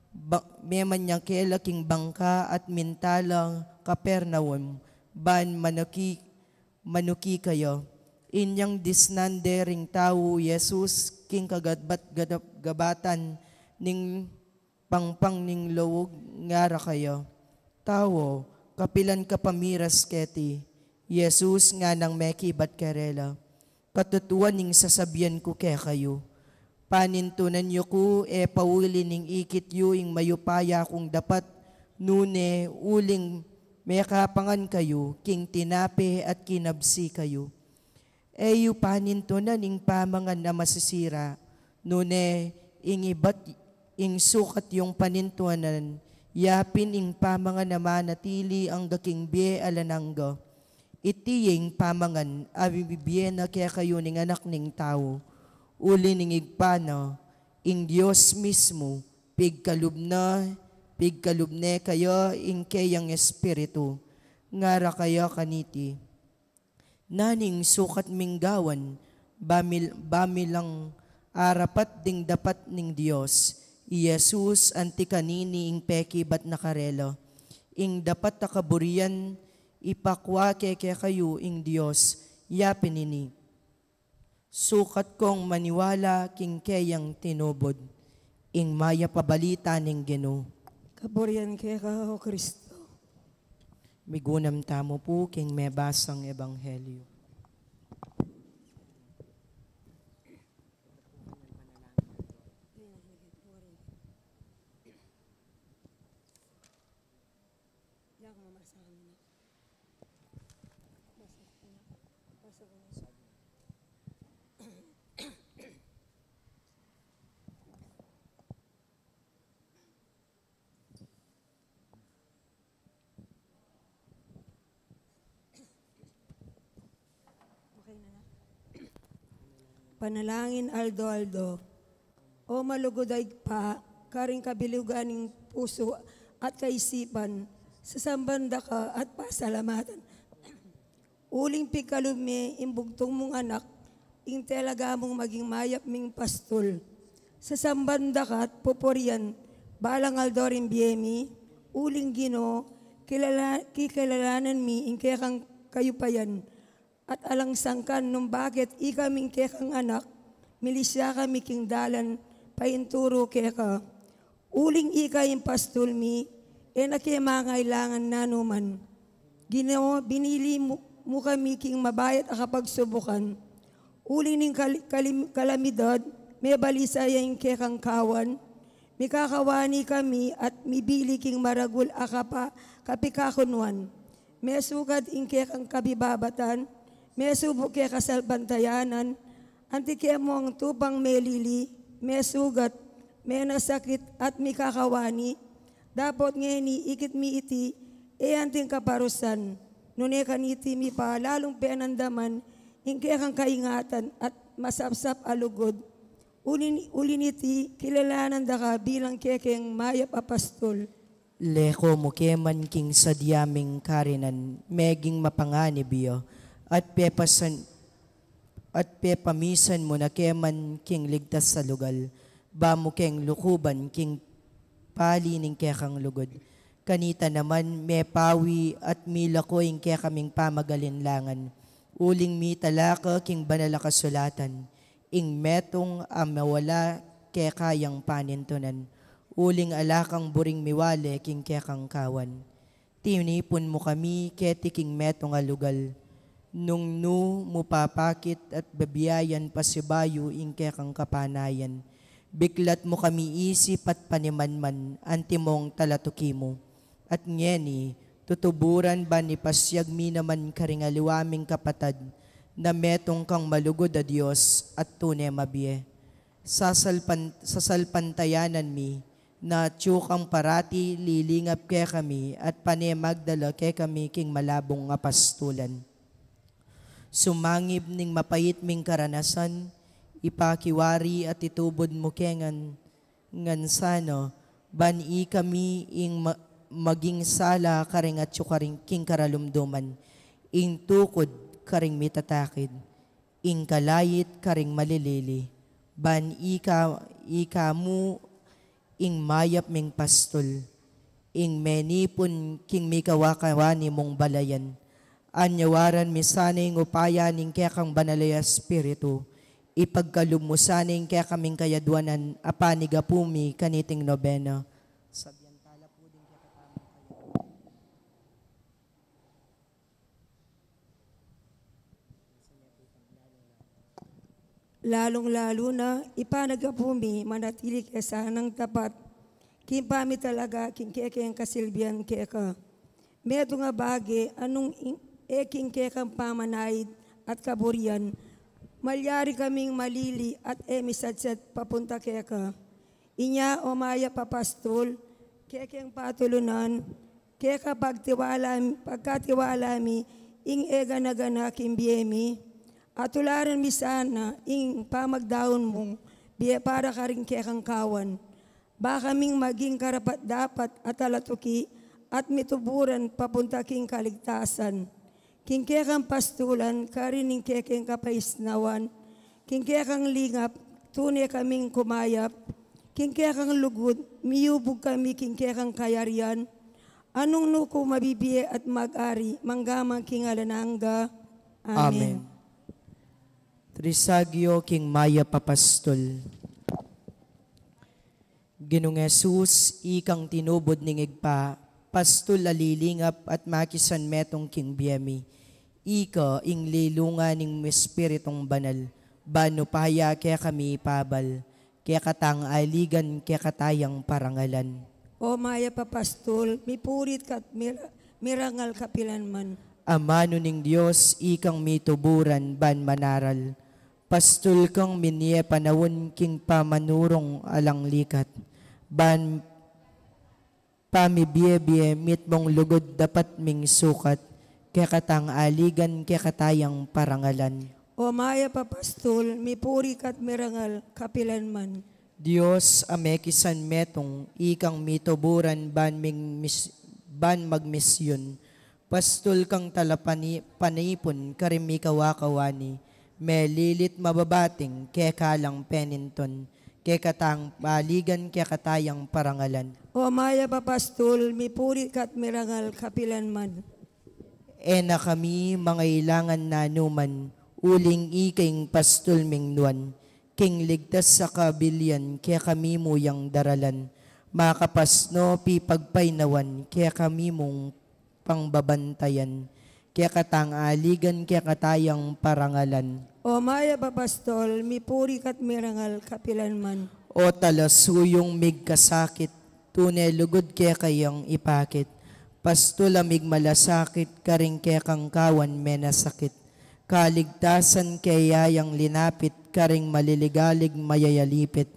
ba-, memanyakel la king bangka at minta la Capernaum, ban manuki-, manuki kaya. Inyang disnan de ring tau i Jesus king kagatbat-, gadap-, gabatan ning pangpang ning lug, ngara kaya, "Tau, kapilan ka pa miras keti?" Jesus nganang mekibat karela, "Katutuan ing sasabian ku kekayu, panintunan yu ku e pauli ning ikit yu ing mayupaya kung dapat, nune uling mekapangan kayu king tinape at kinabsi kayu. E yu panintunan ing pamangan a masisira, nune ing ibat ing sukat yung panintunan, yapin ing pamangan a manatili angga king bie alang angga. Iti ya ing pamangan a bibie na kekayu ning Anak ning Tau, uli ning Ibpa na, ing Dios mismu, pigkalub na, pigkalub ne kaya ing keyang Espiritu." Ngara kaya kaniti, "Nanu ing sukat ming gawan, ba mi-, ba mi lang arapat ding dapat ning Dios?" I Jesus anti kanini ing pekibat na karela, "Ing dapat a kaburian ipakua ke kekayu ing Dios, yapin ini, sukat kong maniwala king keyang tinubud." Ing Mayap a Balita ning Ginu. Kaburian keka, O Kristo. Migunam tamu pu king mebasang ebanghelyu. Panalangin aldo-aldo. O malugud a Ibpa, karing kabilugan ning pusu at kaisipan, sasamban da ka at pasalamatan. Uling pigkalub me ing bugtung mung Anak, ing talaga mung maging mayap ming pastul. Sasamban da ka at pupurian, balang aldo ring bie mi, uling Ginu, kilala-, kikilalanan mi ing kekang kayupayan, at alang sangkan nung bakit ikami ing kekang anak, milisya kami king dalan painturu keka. Uling ika ing pastul mi, e na ke mangailangan nanu man. Ginu, binili mu, mu kami king mabayat a kapagsubukan. Uling ning kal-, kalim-, kalamidad, mebalisa ya ing kekang kawan, mikakawani kami at mibili king maragul a kapa-, kapikakunuan. Mesukat ing kekang kabibabatan, mesubuk ke kasalpantayanan, Anti kemong tupang melili, mesugat, menasakit, at mikakawani, dapot ngeni ikit mi iti, e anting kaparusan, nune kaniti mi pa lalung penandaman ing kekang kaingatan at masapsap a lugud. Uli, uli niti, kilalanan da ka bilang kekeng mayap a pastul. Leko mu ke man king sadya ming karinan, meging mapanganib ya, at pepasan, at pepamisan mu na ke man king ligtas a lugal, ba mu keng lukuban king pali ning kekang lugud. Kanita naman, mepawi at milako ing kekaming pamagalinlangan, uling mitala ka king banal a kasulatan, ing metung a mawala keka yang panintunan, uling ala kang buring miwale king kekang kawan. Tinipun mu kami keti king metung a lugal, nung nu mu papakit at babiayan pasibayu ing kekang kapanayan. Biklat mu kami isip at panimanman, antimong talatuki mu. At ngeni, tutuburan ban ipasyag mi naman karing aliwa ming kapatad, na metung kang malugud a Dios at tune mabie. Sasalpan-, sasalpantayanan mi, na atyu kang parati lilingap kekami at pane magdala kekami king malabung a pastulan. Sumangib ning mapait ming karanasan, ipakiwari at itubud mu ke ngan, ngan sana, ban ikami ing ma-, maging sala karing atyu karing king karalumduman, ing tukud karing mitatakid, ing kalait karing malilili, ban ika, ika mu ing mayap ming pastul, ing menipun king mikawakawani mung balayan. Anyawaran mi sana ing upaya ning kekang banal a Espiritu, ipagkalub mu sana ing kekaming kayadwanan a panigapu mi kaniting nobena. Sabian tala pu ding kekatamung kayadwanan. Lalung-lalu na, ipanagapu mi manatili ke sanang tapat king pamitalaga king kekeng kasilbian keka. Metung a bage, anung ing-, e king kekang pamanaid at kaburian, malyari kaming malili at e misatsat papunta keka. Inya, o mayap a pastul, kekeng patulunan, keka pagtiwala, pagkatiwala mi ing e gana-gana king bie mi, at tularan mi sana ing pamagdaun mung bie para karing kekang kawan. Ba kaming maging karapat-dapat a talatuki at mituburan papunta king kaligtasan. King kekang pastulan, karin ning kekeng kapaisnawan, king kekang lingap, tune kaming kumayap, king kekang lugud, miyubug kami king kekang kayarian, anung nu ku mabibie at mag-ari, mangga man king alang angga. Amen. Amen. Trisagio king mayap a pastul. Ginung Jesus, ikang tinubud ning Ibpa, pastul a lilingap at makisan metung king bie mi. Ika ing lilungan ning Espiritung Banal, ban upaya kekami ipabal, kekatang aligan, kekatayang parangalan. O mayap a pastul, mipurit ka at mir-, mirangal kapilanman. Amanu ning Dios, ikang mituburan ban manaral. Pastul kang minie panaun king pamanurung alang likat, ban pamibie-bie mitmung lugud dapat ming sukat, kekatang aligan, kekatayang parangalan. O mayap a pastul, mipuri ka't mirangal kapilanman. Dios a mekisan metung, ikang mituburan ban ming mis-, ban magmisyun, pastul kang talapani-, panipun karing mikawakawani, melilit mababating keka lang penintun, kekatang aligan, kekatayang parangalan. O mayap a pastul, mipuri ka't mirangal kapilanman. E na kami mangailangan nanuman, uling ika ing pastul ming nuan, king ligtas a kabilian kekami mu yang daralan, makapas no pipagpainawan kekami mung pangbabantayan, kekatang aligan, kekatayang parangalan. O mayap a pastul, mipuri ka't mirangal kapilanman. O talasuyung migkasakit, tune lugud keka yang ipakit, pastul a migmalasakit karing kekang kawan menasakit, Kaligtasan keya yang linapit, karing maliligalig mayayalipit,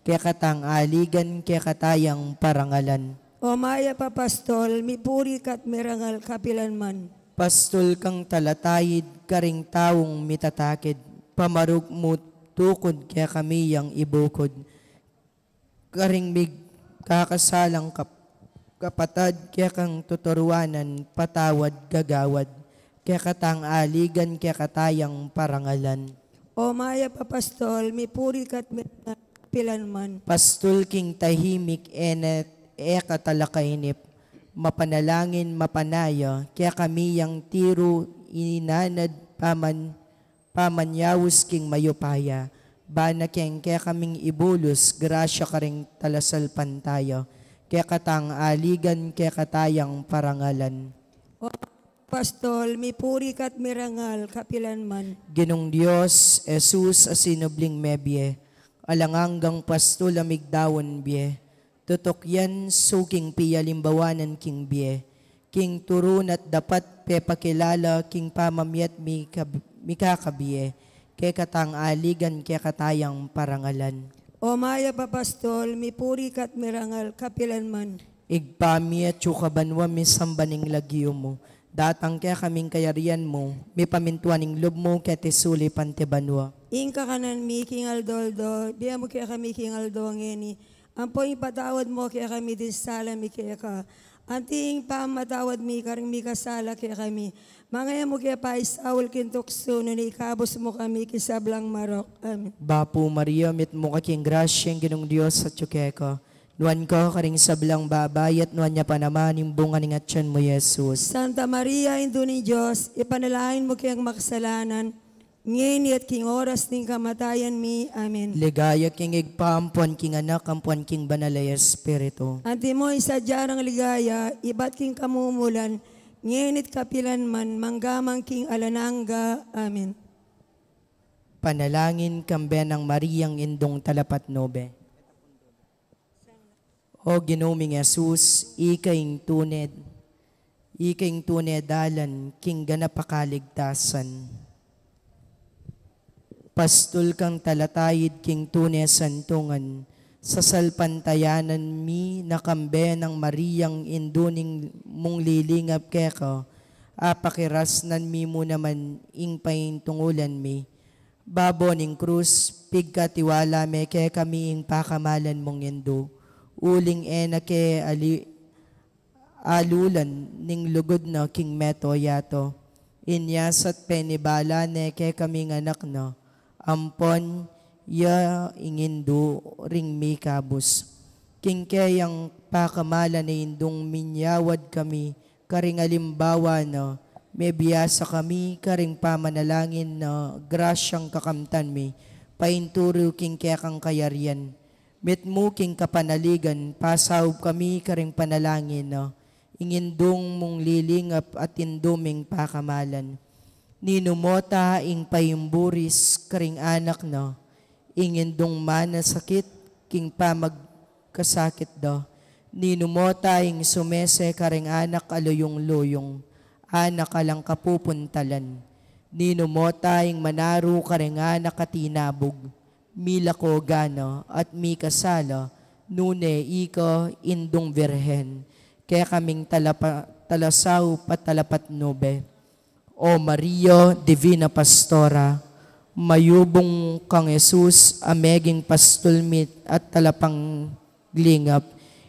kekatang aligan, kekatayang parangalan. O mayap a pastol, mipuri ka't mirangal kapilan man. Pastul kang talatayid, karing taung mitatakid, pamaruk mu tukud kekami yang ibukud, karing migkakasalang kap-, kapatad, kekang tuturuanan, patawad, gagawad, kekatang aligan, kekatayang parangalan. O mayap a pastol, mipuri ka't mirangal kapilan man. Pastul king tahimik, e na, e ka talakainip, mapanalangin, mapanaya, kekami yang tiru inanad paman, pamanyaus king mayupaya, bana keng kekaming ibulus, grasya karing talasalpantaya, kekatang aligan, kekatayang parangalan. O pastol, mipuri ka't mirangal kapilan man. Ginung Dios, Jesus a sinubling mebie, alang anggang pastul a migdaun bie, tutuk yan suking pialimbawanan king bie, king turun at dapat pepakilala king pamamiat mikab-, mikakabie, kekatang aligan, kekatayang parangalan. O mayap a pastol, mipuri ka't mirangal kapilan man. Ibpa mi, atsu ka banua, misamban ing lagyu mu, datang kekaming kayarian mu, mipamintuan ing lub mu keti sulip anti banua. Ing kakanan mi king aldo-aldo, ibie mu kekami king aldo ngeni, ampo ipatawad mu kekami ding sala mi keka, anti ing pamamatawad mi karing mikasala kekami. Manga e mu ke paisaul king tuksu, nune ikabus mu kami king sablang marok. Amen. Bapu Maria, mitmu ka king grasya, ing Ginung Dios atsu keka. Nuan ka karing sablang babai, at nuan ya pa naman ing bunga ning atyan mu, Jesus. Santa Maria, Indu ning Dios, ipanalangin mu keng makasalanan, ngeni at king oras ning kamatayan mi. Amen. Ligaya king Ibpa, ampuan king Anak, ampuan king Banal a Espiritu. Antimo ing sadya nang ligaya, ibat king kamumulan, ngeni at kapilan man, mangga man king alang angga. Amen. Panalangin kambe nang Mariang Indung Talapatnube. O Ginu ming Jesus, ika ing tune, ika ing tune dalan king ganap a kaligtasan. Pastul kang talatayid king tune santungan, sasalpantayanan mi na kambe nang Mariang Indu ning mung lilingap keka, apakirasnan mi mu naman ing paintungulan mi. Babo ning krus, pigkatiwala me kekami ing pakamalan mung Indu, uling e na ke ali-, alulan ning lugud na king meto yatu. Inya sa't penibala ne kekaming anak na, ampon ya ing Indu ring mikabus. King keyang pakamalan a Indung minyawad kami karing alimbawa na, mebiasa kami karing pamanalangin na grasyang kakamtan mi painturu king kekang kayarian. Mitmu king kapanaligan, pasaup kami karing panalangin na, ing Indung mung lilingap at Indu ming pakamalan. Ninu mu ta ing paimburis karing anak na, ing Indung manasakit king pamagkasakit da. Ninu mu ta ing sumese karing anak a luyung-luyung, anak alang kapupuntalan. Ninu mu ta ing manaru karing anak a tinabug, milako gana at mikasala, nune ika Indung Birhen, kekaming talapa-, talasaup at talapatnube. O Maria, Divina Pastora, mayubung kang Jesus a meging pastul mi at talapanglingap,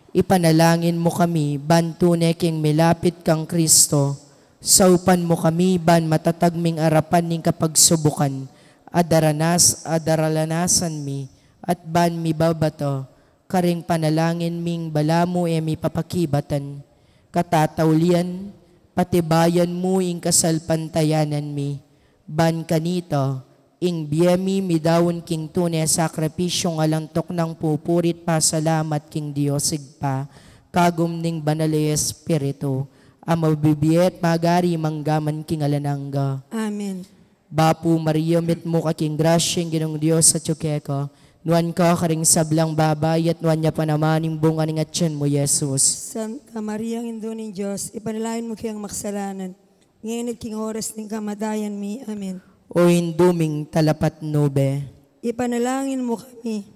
ipanalangin mu kami ban tune king milapit kang Kristo, saupan mu kami ban matatag ming arapan ning kapagsubukan a daranas-, a daralanasan mi, at ban mibabata karing panalangin ming balamu e mi papakibatan. Katataulian, patibayan mu ing kasalpantayanan mi. Ban kanita, ing bie mi midaun king tune sakripisyung alang tuknang pupuri't pasalamat king Dios Ibpa, kagum ning Banal a Espiritu, a mabibie at magari manggaman king alang angga. Amen. Bapu Maria, mitmu ka king grasya, ing Ginung Dios atyu keka. Nuan ka karing sablang babai, at nuan ya pa naman ing bunga ning atyan mu, Jesus. Santa Maria, Indu ning Dios, ipanalangin mu keng makasalanan, ngeni at king oras ning kamatayan mi. Amen. O Indu ming talapatnube, ipanalangin mu kami.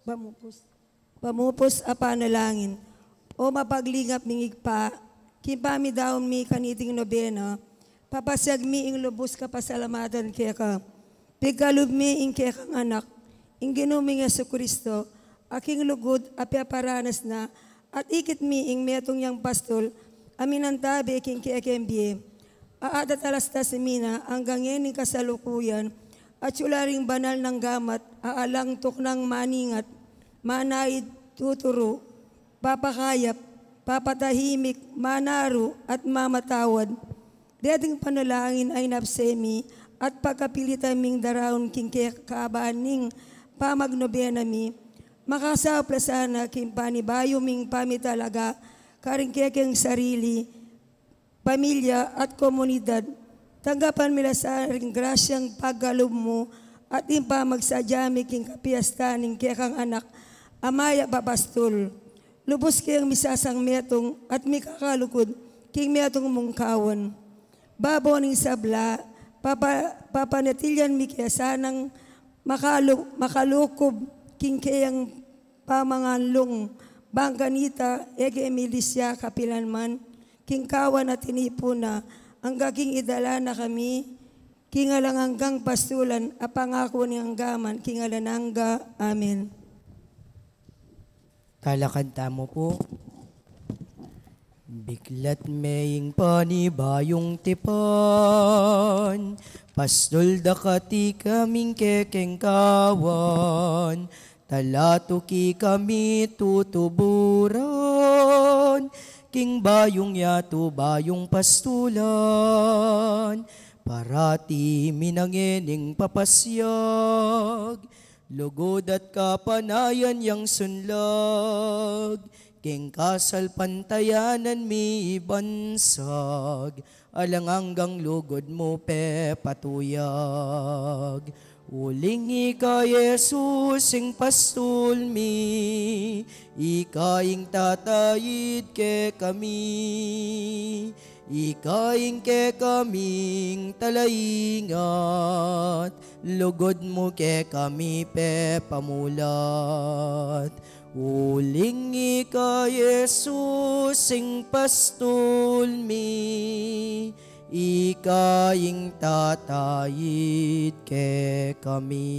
Pamupus. Pamupus a panalangin. O mapaglingap ming Ibpa, king pamidaun mi kaniting nobena, papasyag mi ing lubus kapasalamatan keka. Pigkalub mi ing kekang Anak, ing Ginu ming Jesucristo, a king lugud a peparanas na, at ikit mi ing metung yang pastul a minantabe king kekeng bie. A atatalastas mi na anggang ngening kasalukuyan, atyu la ring banal nang gamat a alang tuknang maningat, manaid, tuturu, papakayap, papatahimik, manaru, at mamatawad. Deting panalangin a inapse mi at pagkapilitan ming daraun king kekabaan ning pamagnobena mi, makasaup la sana king panibayu ming pamitalaga karing kekeng sarili, pamilya at komunidad. Tanggapan mi la sa ring grasyang pagkalub mu at ing pamagsadya mi king kapiestan ning kekang Anak a mayap a pastul. Lubus keng misasang metung at mikakalugud king metung mung kawan. Babo ning sabla, papa-, papanatilian mi ke sanang makalu-, makalukub king keyang pamanganlung, bang kanita e ke milisya kapilan man, king kawan a tinipun na, angga king idala na kami king alang anggang pastulan a pangaku ning angga man king alang angga. Amen. Talakad tamu pu. Biklat me ing panibayung tipan, pastul da kati kaming kekeng kawan, talatuki kami tutuburan, king bayung yatu bayung pastulan, parati mi na ngening papasyag, lugud at kapanayan yang sunlag, king kasalpantayanan mi ibansag, alang anggang lugud mu pepatuyag. Uling ika, Jesus, ing pastul mi, ika ing tatayid kekami, ika ing kekaming talaingat, lugud mu kekami pepamulat. Uling ika, Jesus, ing pastul mi, ika ing tatayid kekami.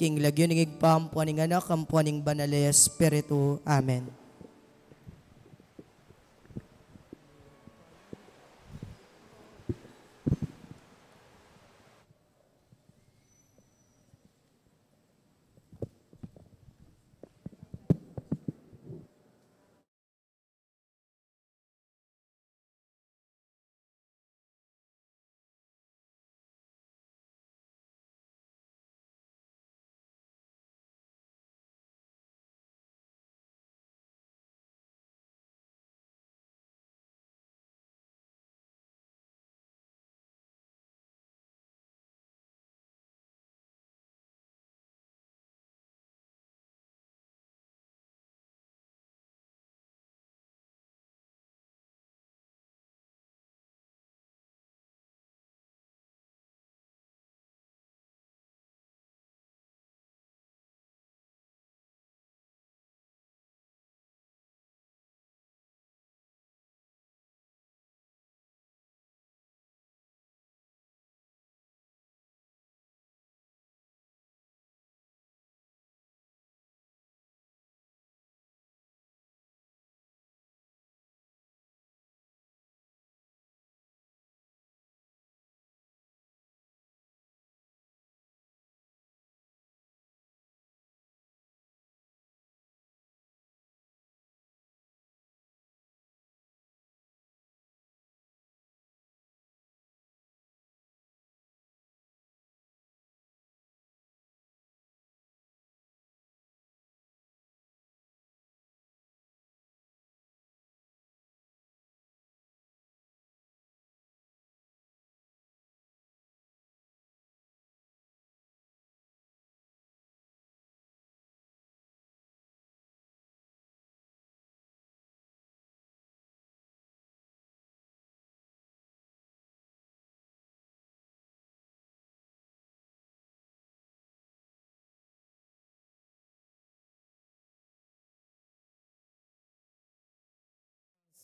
King lagyu ning Ibpa, ampo ning Anak, ampo ning Banal a Espiritu. Amen.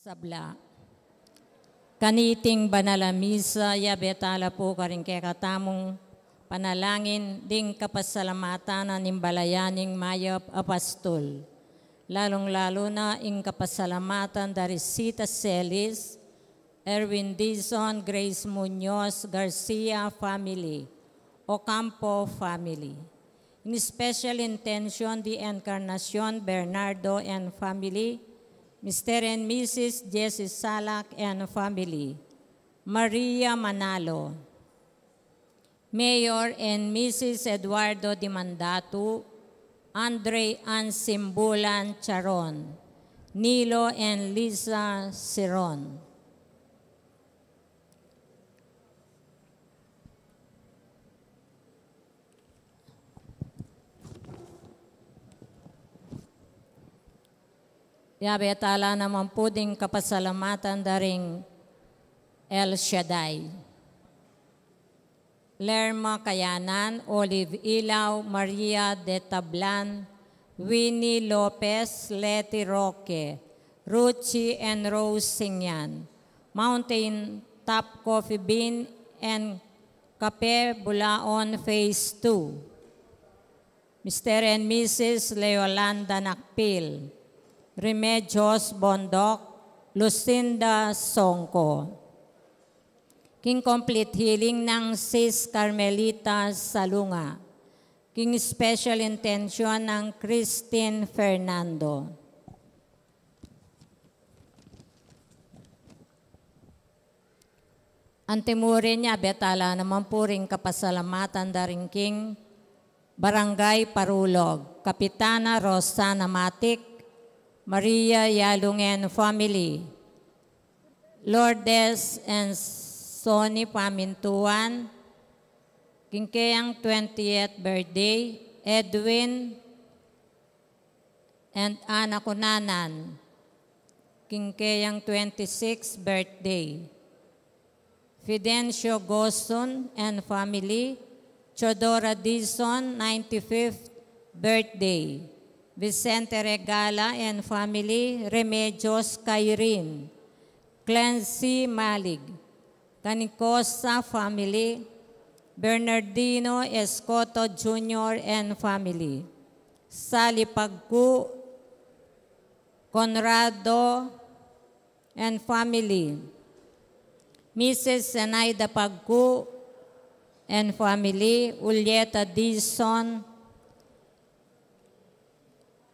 Sabla. Kaniting banal a misa, yabe tala pu karing kekatamung panalangin ding kapasalamatan ning balayan ning mayap a pastul. Lalung-lalu na ing kapasalamatan da ri Sita Celis, Erwin Dizon, Grace Muñoz, Garcia family, Ocampo family. In special intention, the Encarnacion Bernardo and family, Mister and Missus Jesse Salak and family, Maria Manalo, Mayor and Missus Eduardo Dimandatu, Andre and Simbulan Charon, Nilo and Lisa Siron. Yabe tala naman pu ding kapasalamatan da ring El Shaddai. Lerma Kayanan, Olive Ilaw, Maria de Tablan, Winnie Lopez, Leti Roque, Ruchi and Rose Singyan, Mountain Top Coffee Bean and Kape Bulaon Phase two. Mister and Missus Leolanda Nakpil, Remedios Bondoc, Lucinda Songco. King complete healing nang Sis Carmelita Salunga. King special intention nang Christine Fernando. Antimurin, yabe tala naman pu ring kapasalamatan da ring king Barangay Parulog, Kapitana Rosana Matic, Maria Yalung and family, Lourdes and Sonny Pamintuan, king keyang twentieth birthday, Edwin and Ana Cunanan, king keyang twenty-sixth birthday. Fidencio Goson and family, Teodora Dizon, ninety-fifth birthday. Vicente Regala and family, Remedios Kairin, Clancy Malig, Canicosa family, Bernardino Escoto Junior and family, Sally Pagcu, Conrado and family, Missus Zenaida Pagcu and family, Julieta Dizon,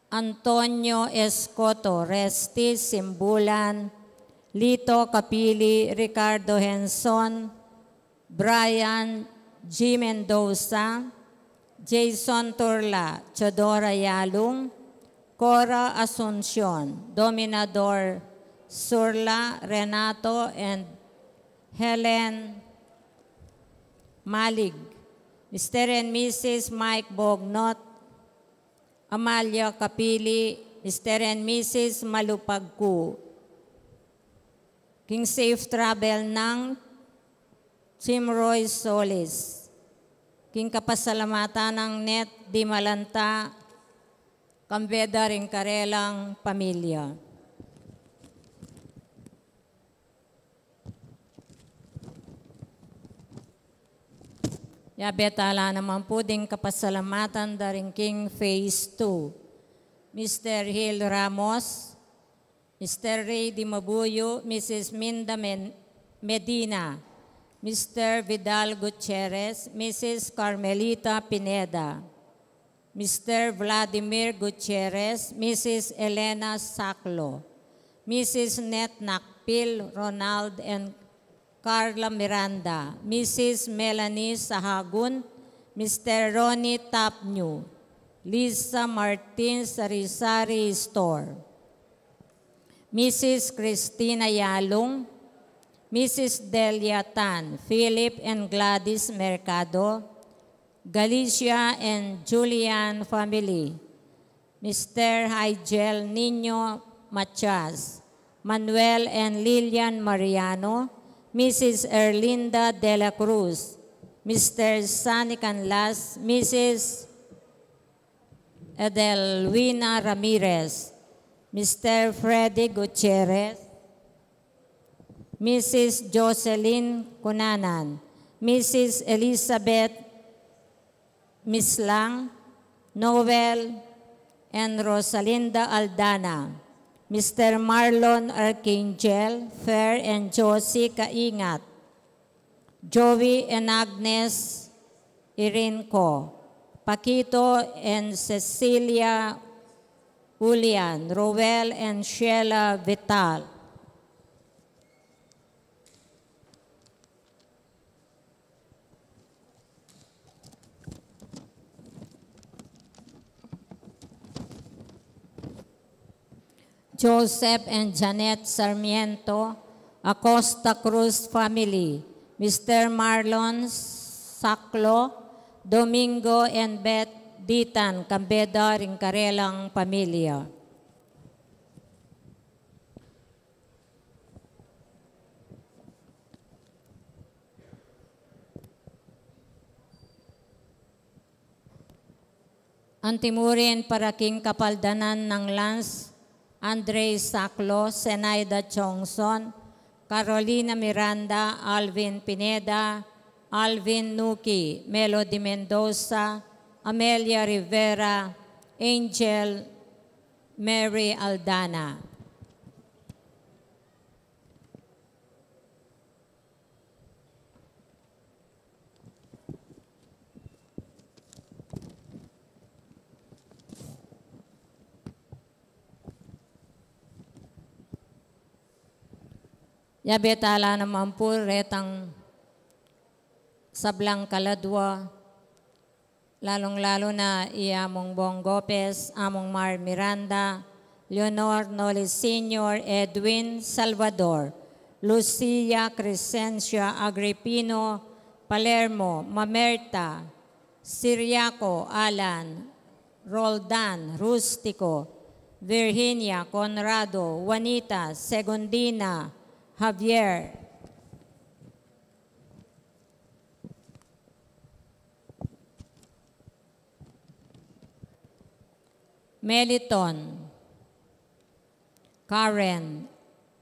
Antonio Escoto, Resty Simbulan, Lito Capili, Ricardo Henson, Brian G. Mendoza, Jason Turla, Teodora Yalung, Cora Asuncion, Dominador Surla, Renato and Helen Malig, Mister and Missus Mike Bognot, Amalia Capili, Mister and Missus Malu Pagcu. King safe travel nang Jim Roy Solis. King kapasalamatan nang Net Dimalanta, kambe da ring karelang pamilya. Yabe tala naman pu ding kapasalamatan da ring king phase two. Mister Hil Ramos, Mister Ray Dimabuyo, Missus Minda Men-, Medina, Mister Vidal Gutierrez, Missus Carmelita Pineda, Mister Vladimir Gutierrez, Missus Elena Saclo, Missus Net Nakpil, Ronald and Carla Miranda, Missus Melanie Sahagun, Mister Ronnie Tapnyu, Lisa Martin, Sari-Sari Store, Missus Christina Yalung, Missus Delia Tan, Philip and Gladys Mercado, Galicia and Julian family, Mister Higel Nino Matias, Manuel and Lilian Mariano, Missus Erlinda de la Cruz, Mister Sani Canlas, Missus Edelwina Ramirez, Mister Freddy Gutierrez, Missus Jocelyn Cunanan, Missus Elizabeth Mislang, Noel and Rosalinda Aldana, Mister Marlon Archangel, Fer and Josie Kaingat, Joey and Agnes Irinco, Paquito and Cecilia Ulian, Roel and Sheila Vital. Joseph and Janet Sarmiento, Acosta Cruz family, Mister Marlon Saclo, Domingo and Beth Ditan, kambe da ring karelang pamilya. Antimurin para king kapaldanan nang Lance Andre Saclo, Zenaida Chongson, Carolina Miranda, Alvin Pineda, Alvin Nuki, Melody Mendoza, Amelia Rivera, Angel Mary Aldana. Yabe tala naman pu retang sablang kaladwa, lalung-lalu na i Among Bong Gopez, Among Mar Miranda, Leonor Noli Senior, Edwin Salvador, Lucia Crescencia Agripino, Palermo, Mamerta, Siriaco, Alan, Roldan, Rustico, Virginia, Conrado, Juanita, Segundina, Javier, Meliton, Karen,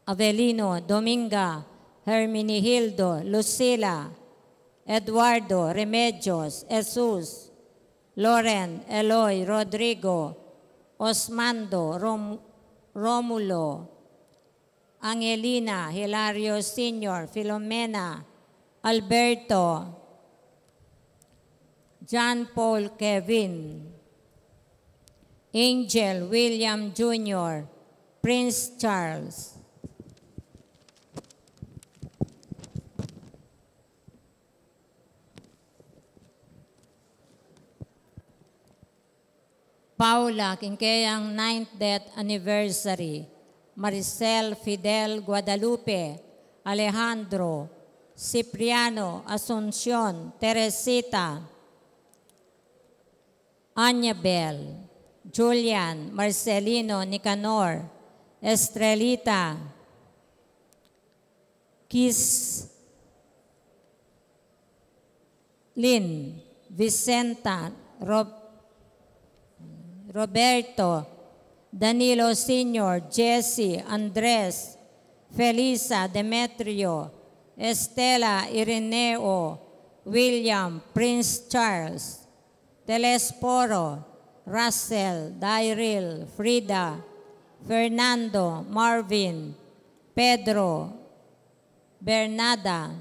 Avelino, Dominga, Herminihildo, Lucila, Eduardo, Remedios, Jesus, Loren, Eloy, Rodrigo, Osmando, Rom-, Romulo, Angelina, Hilario Senior, Filomena, Alberto, John Paul, Kevin, Angel, William Junior, Prince Charles. Paula, king keyang ninth death anniversary. Maricel, Fidel, Guadalupe, Alejandro, Cipriano, Asuncion, Teresita, Anabel, Julian, Marcelino, Nicanor, Estrelita, Kis, Lin, Vicenta, Rob-, Roberto, Danilo Senior, Jesse, Andres, Felisa, Demetrio, Estela, Ireneo, William, Prince Charles, Telesforo, Russell, Dairil, Frida, Fernando, Marvin, Pedro, Bernada,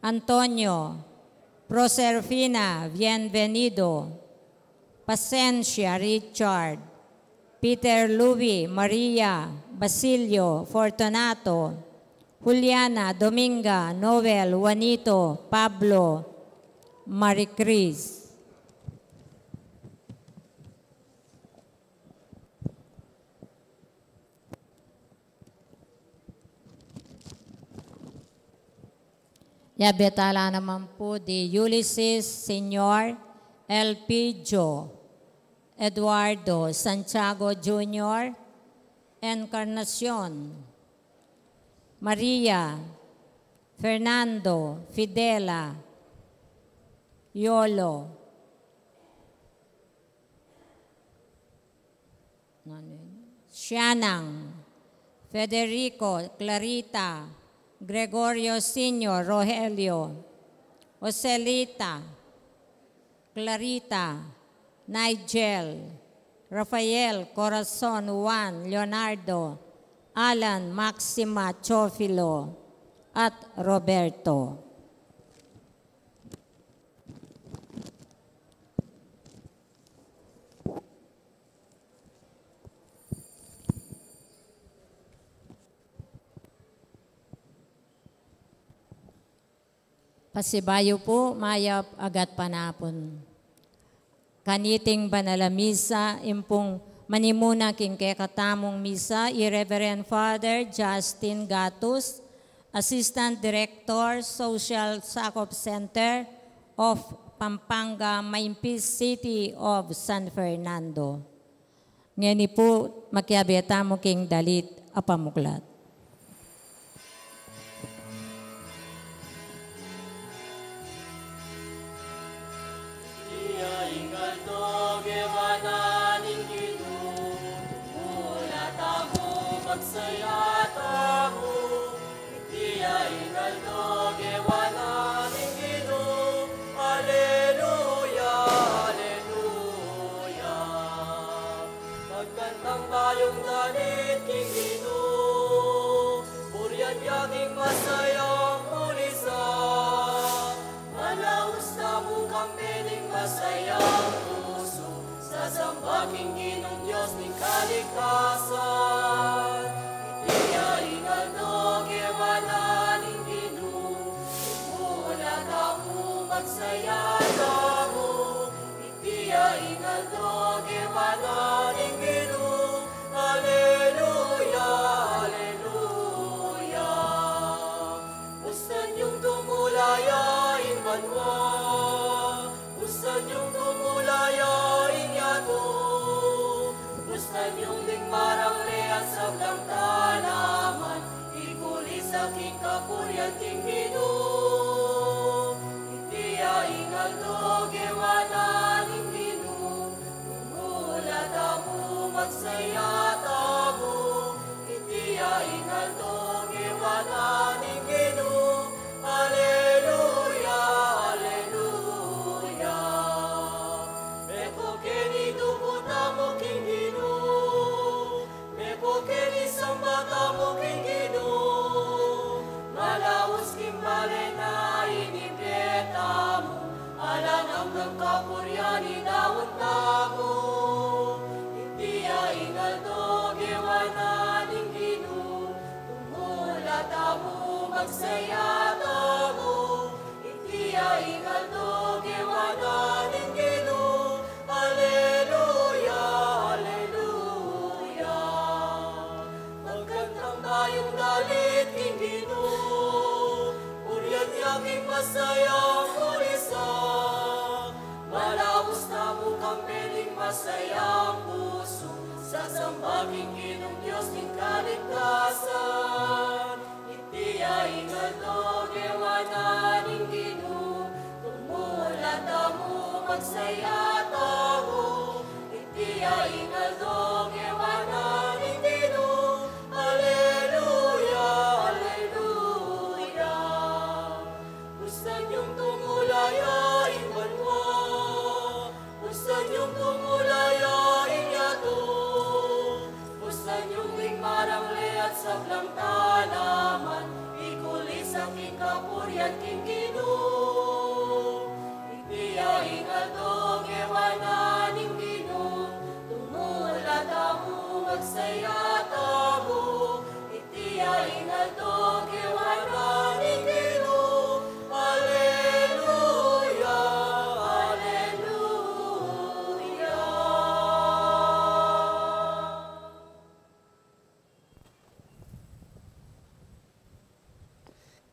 Antonio, Proserfina, Bienvenido, Pasencia, Richard, Peter, Louis, Maria, Basilio, Fortunato, Juliana, Dominga, Noel, Juanito, Pablo, Maricris. Yabe tala naman pu di Ulysses Senior, Elpidio, Eduardo, Santiago Junior, Encarnacion, Maria, Fernando, Fidela, Yolo, Sianang, Federico, Clarita, Gregorio Senior, Rogelio, Joselita, Clarita, Nigel, Rafael, Corazon, Juan, Leonardo, Alan, Maxima, Teofilo, at Roberto. Pasibayu pu, mayap a gatpanapun. Kaniting banal a misa, ing pung manimuna king kekatamung misa, i Reverend Father Justin Gatus, Assistant Director, Social Sakop Center of Pampanga, Maimpis, City of San Fernando. Ngeni pu, makiabe tamu king dalit a pamuklat. Iya ing aldo gewa na ning Ginu, mula tamu magsaya tamu. Iya ing aldo gewa na ning Ginu. Aleluya, aleluya. Magkantang bayung dalit king Ginu, purian ya king masayang purisan. Malaus tamu kambe ning masayang pusu, sasamba king Ginung Dios ning kaligtasan. Iti ya ing aldo gewa na ning Ginu, mula tamu magsaya tamu. Iti ya ing aldo gewa na ning Ginu. Aleluya, aleluya. Bustan yung tumulaya ing banua. Bustan yung tumulaya ing yatu. Bustan yung ding marang leat sablang tanaman, ikulisak ing kapurian king Ginu. Iti ya ing aldo gewa na ning Ginu, mula tamu magsaya tamu. Iti ya ing aldo gewa na ning Ginu. Aleluya, aleluya. Meko keni duku tamu king Ginu. Meko keni samba tamu king Ginu. Malaus king bale na inibie tamu, alang anggang kapurian idaun tamu. Iti ya ing aldo gewa na ning Ginu, tumula tamu magsaya tamu. Iti ya ing aldo gewa na ning Ginu. Aleluya, aleluya. Magkantang bayung dalit king Ginu, purian ya king masayang purisan. Malaus tamu kambe ning masayang pusu, sasamba king Ginung Dios ning kaligtasan. Iti ya ing aldo gewa na ning Ginu, tumula tamu magsaya tamu. Iti ya ing aldo gewa na ning Ginu. Aleluya, aleluya. Bustan yung tumulaya ing banua. Bustan yung tumulaya ing yatu. Bustan yung ding marang leat sablang tanaman, ikulisak ing kapurian king Ginu. Iti ya ing aldo gewa na ning Ginu, tumula tamu magsaya tamu. Iti ya ing aldo gewa na ning Ginu. Aleluya, aleluya.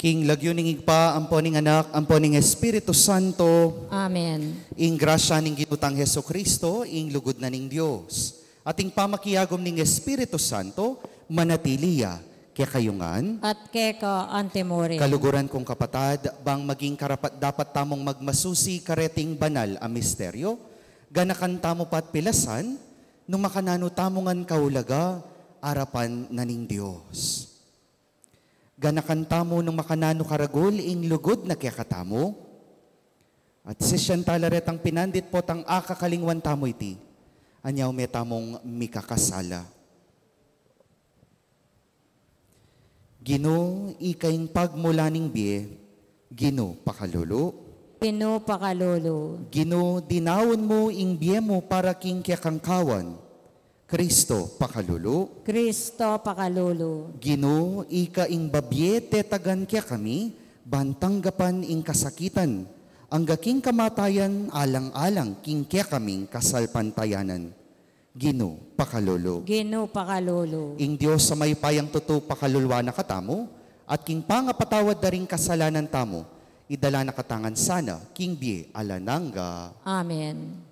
King lagyu ning Ibpa, ampo ning Anak, ampo ning Espiritu Santo. Amen. Ing grasya ning Ginu tang Jesucristo, ing lugud na ning Dios, at ing pamakiagum ning Espiritu Santo, manatili ya kekayu ngan. At keka antimurin. Kaluguran kung kapatad, bang maging karapat-dapat tamung magmasusi kareting banal a misteryo, ganakan tamu pa't pilasan, nung makananu tamu ngan kaulaga, arapan na ning Dios. Ganakan tamu nung makananu karagul ing lugud na kekatamu. At sisian tala retang pinandit potang akakalingwan tamu iti, anya ume tamung mikakasala. Ginu, ika ing pagmulan ning bie, Ginu, pakalulu. Ginu, pakalulu. Ginu, dinaun mu ing bie mu para king kekang kawan, Kristo, pakalulu. Kristo, pakalulu. Ginu, ika ing babie tetagan kekami, ban tanggapan ing kasakitan, angga king kamatayan alang-alang king kekaming kasalpantayanan. Ginu, pakalulu. Ginu, pakalulu. Ing Dios a mayupayang tutu pakaluluan na katamu, at king pangapatawad da ring kasalanan tamu, idala na katamu ngan sana king bie alang angga. Amen.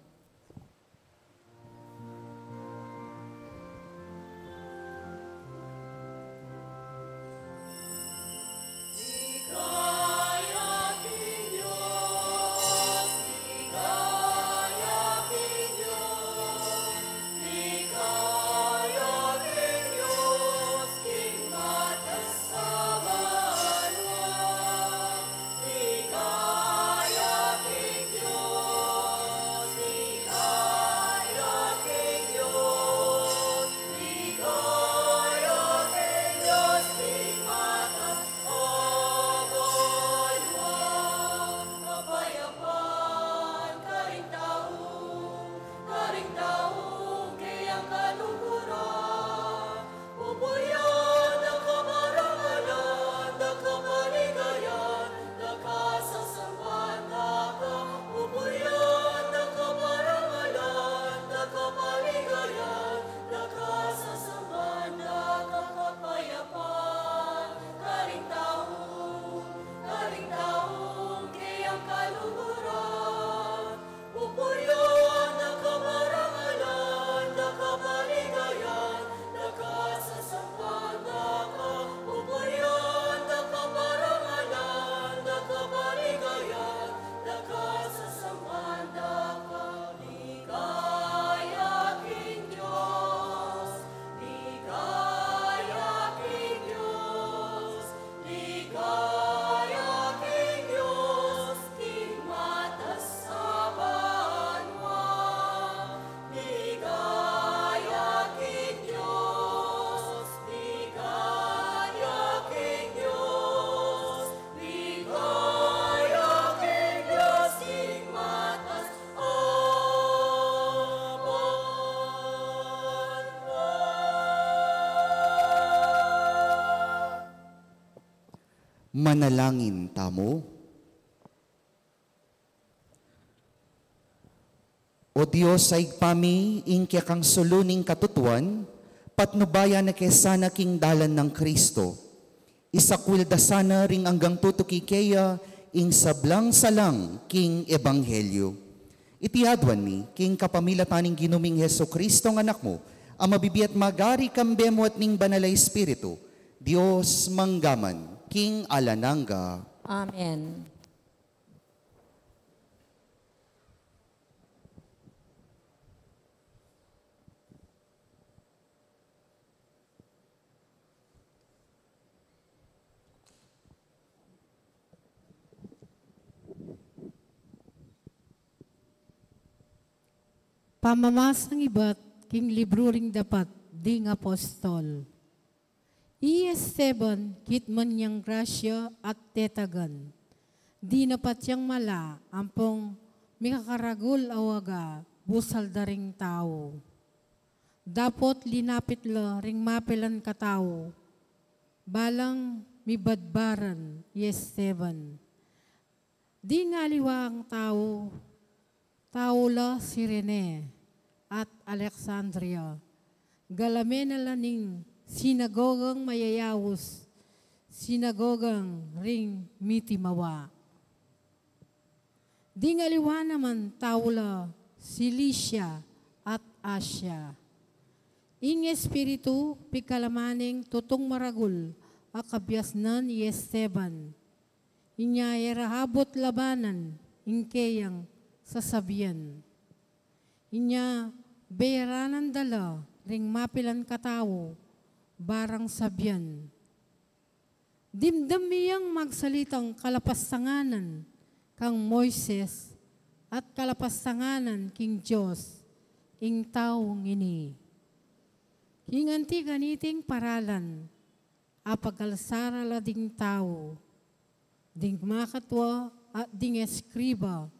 Pupurian da ka, parangalan da ka, paligayan da ka, sasamban da ka. Pupurian da ka, parangalan da ka, paligayan da ka, sasamban da ka. Kapayapan karing tau, karing taung keyang kaluguran. Pupurian da ka, parangalan da ka, paligayan da ka, sasamban da ka. Pupurian da ka, parangalan da ka, paligayan da ka, sasamban da ka. Ligaya king Dios, ligaya king Dios, ligaya king Dios, king matas a banua. Ligaya king Dios, ligaya king Dios, ligaya king Dios, king matas a banua. Manalangin tamu. O Dios a Ibpa mi, ing kekang sulu ning katutuan, patnubayan na ke sana king dalan nang Kristo. Isakwil da sana ring anggang tutuki keya ing sablang salang king ebanghelyu. Iti aduan mi king kapamilatan ning Ginu ming Jesucristo nga Anak mu, a mabibie at magari kambe mu at ning Banal a Espiritu, Dios mangga man king alang angga. Amen. Pamamasang ibat king libru ring Dapat ding Apostol. I Esteban, kitman yang grasya at tetagan. Dinapat yang mala ampong mikakaragul a waga busal da ring tau. Dapot linapit la ring mapilan katau, balang mibadbaran i Esteban. Ding aliwang tau, tau la Cirene at Alexandria. Galame na la ning sinagogang mayayaus, sinagogang ring mitimawa. Ding aliwa naman tau la Cilicia at Asia. Ing Espiritu pigkalaman ing tutung maragul a kabiasnan i Esteban. Inya e ra abut labanan ing keyang sasabian. Inya beranan da la ring mapilan katau Barang sabian, dimdam mi yang magsalitang kalapastanganan kang Moises at kalapastanganan king Dios ing taung ini. King anti kaniting paralan, apag-alsa ra la ding tau, ding makatua at ding eskriba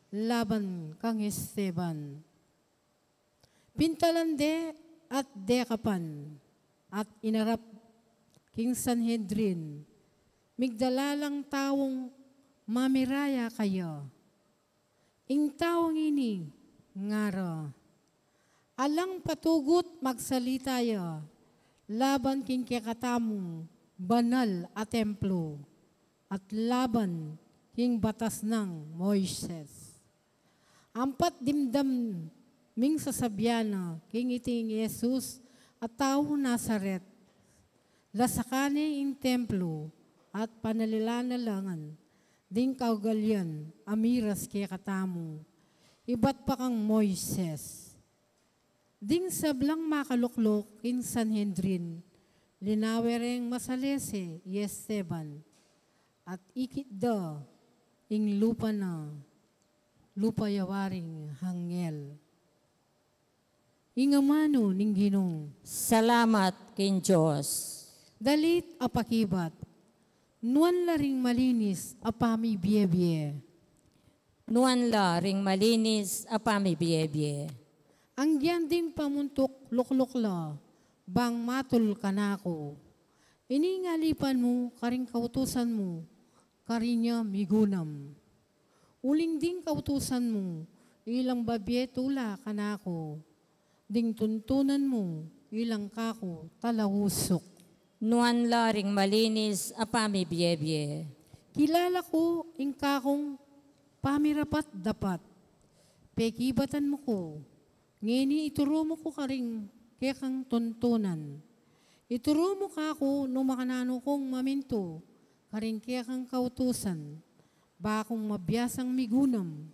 laban kang Esteban. Pintalan de at dekapan at inarap king Sanhedrin, migdala lang taung mamiraya kaya. Ing taung ini, ngara, alang patugut magsalita ya laban king kekatamung banal a templo at laban king batas nang Moises. Ampat dimdam ming sasabian na king iting Jesus a taung Nazaret, lasakan ne ing templo at panalilan na la ngan ding kaugalian a miras kekatamu ibat pa kang Moises. Ding sablang makalukluk king Sanhedrin, linawe reng masalese i Esteban at ikit da ing lupa na lupa ya waring anghel. Ing amanu ning Ginu. Salamat king Dios. Dalit a pakibat, nuan la ring malinis a pamibiebie. Nuan la ring malinis a pamibiebie. Anggian ding pamuntuk lukluk la bang matul kanaku. Ini ing alipan mu karing kautusan mu, karin ya migunam. Uling ding kautusan mu, ilang babie tula kanaku, ding tuntunan mu, ilang kaku talausuk. Nuan la ring malinis a pamibiebie. Kilala ku ing kakung pamirapat-dapat, pekibatan mu ku, ngeni ituru mu ku karing kekang tuntunan. Ituru mu kaku nu makananu kung mamintu karing kekang kautusan, ba kung mabiasang migunam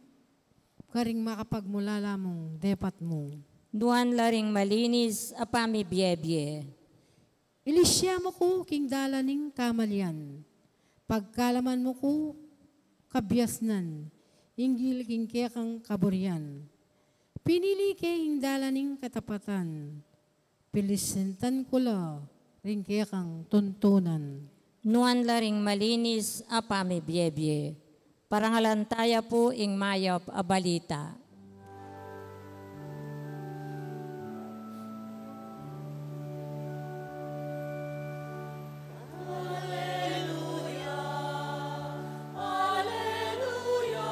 karing makapagmulala mung depat mu. Nuan la ring malinis a pamibiebie. Ilisya mu ku king dalan ning kamalian. Pagkalaman mu ku kabiasnan, inggil king kekang kaburian. Pinili ke ing dalan ning katapatan. Pilisintan ku la ring kekang tuntunan. Nuan la ring malinis a pamibiebie. Parangalan taya pu ing mayap a balita. Aleluya, aleluya, aleluya.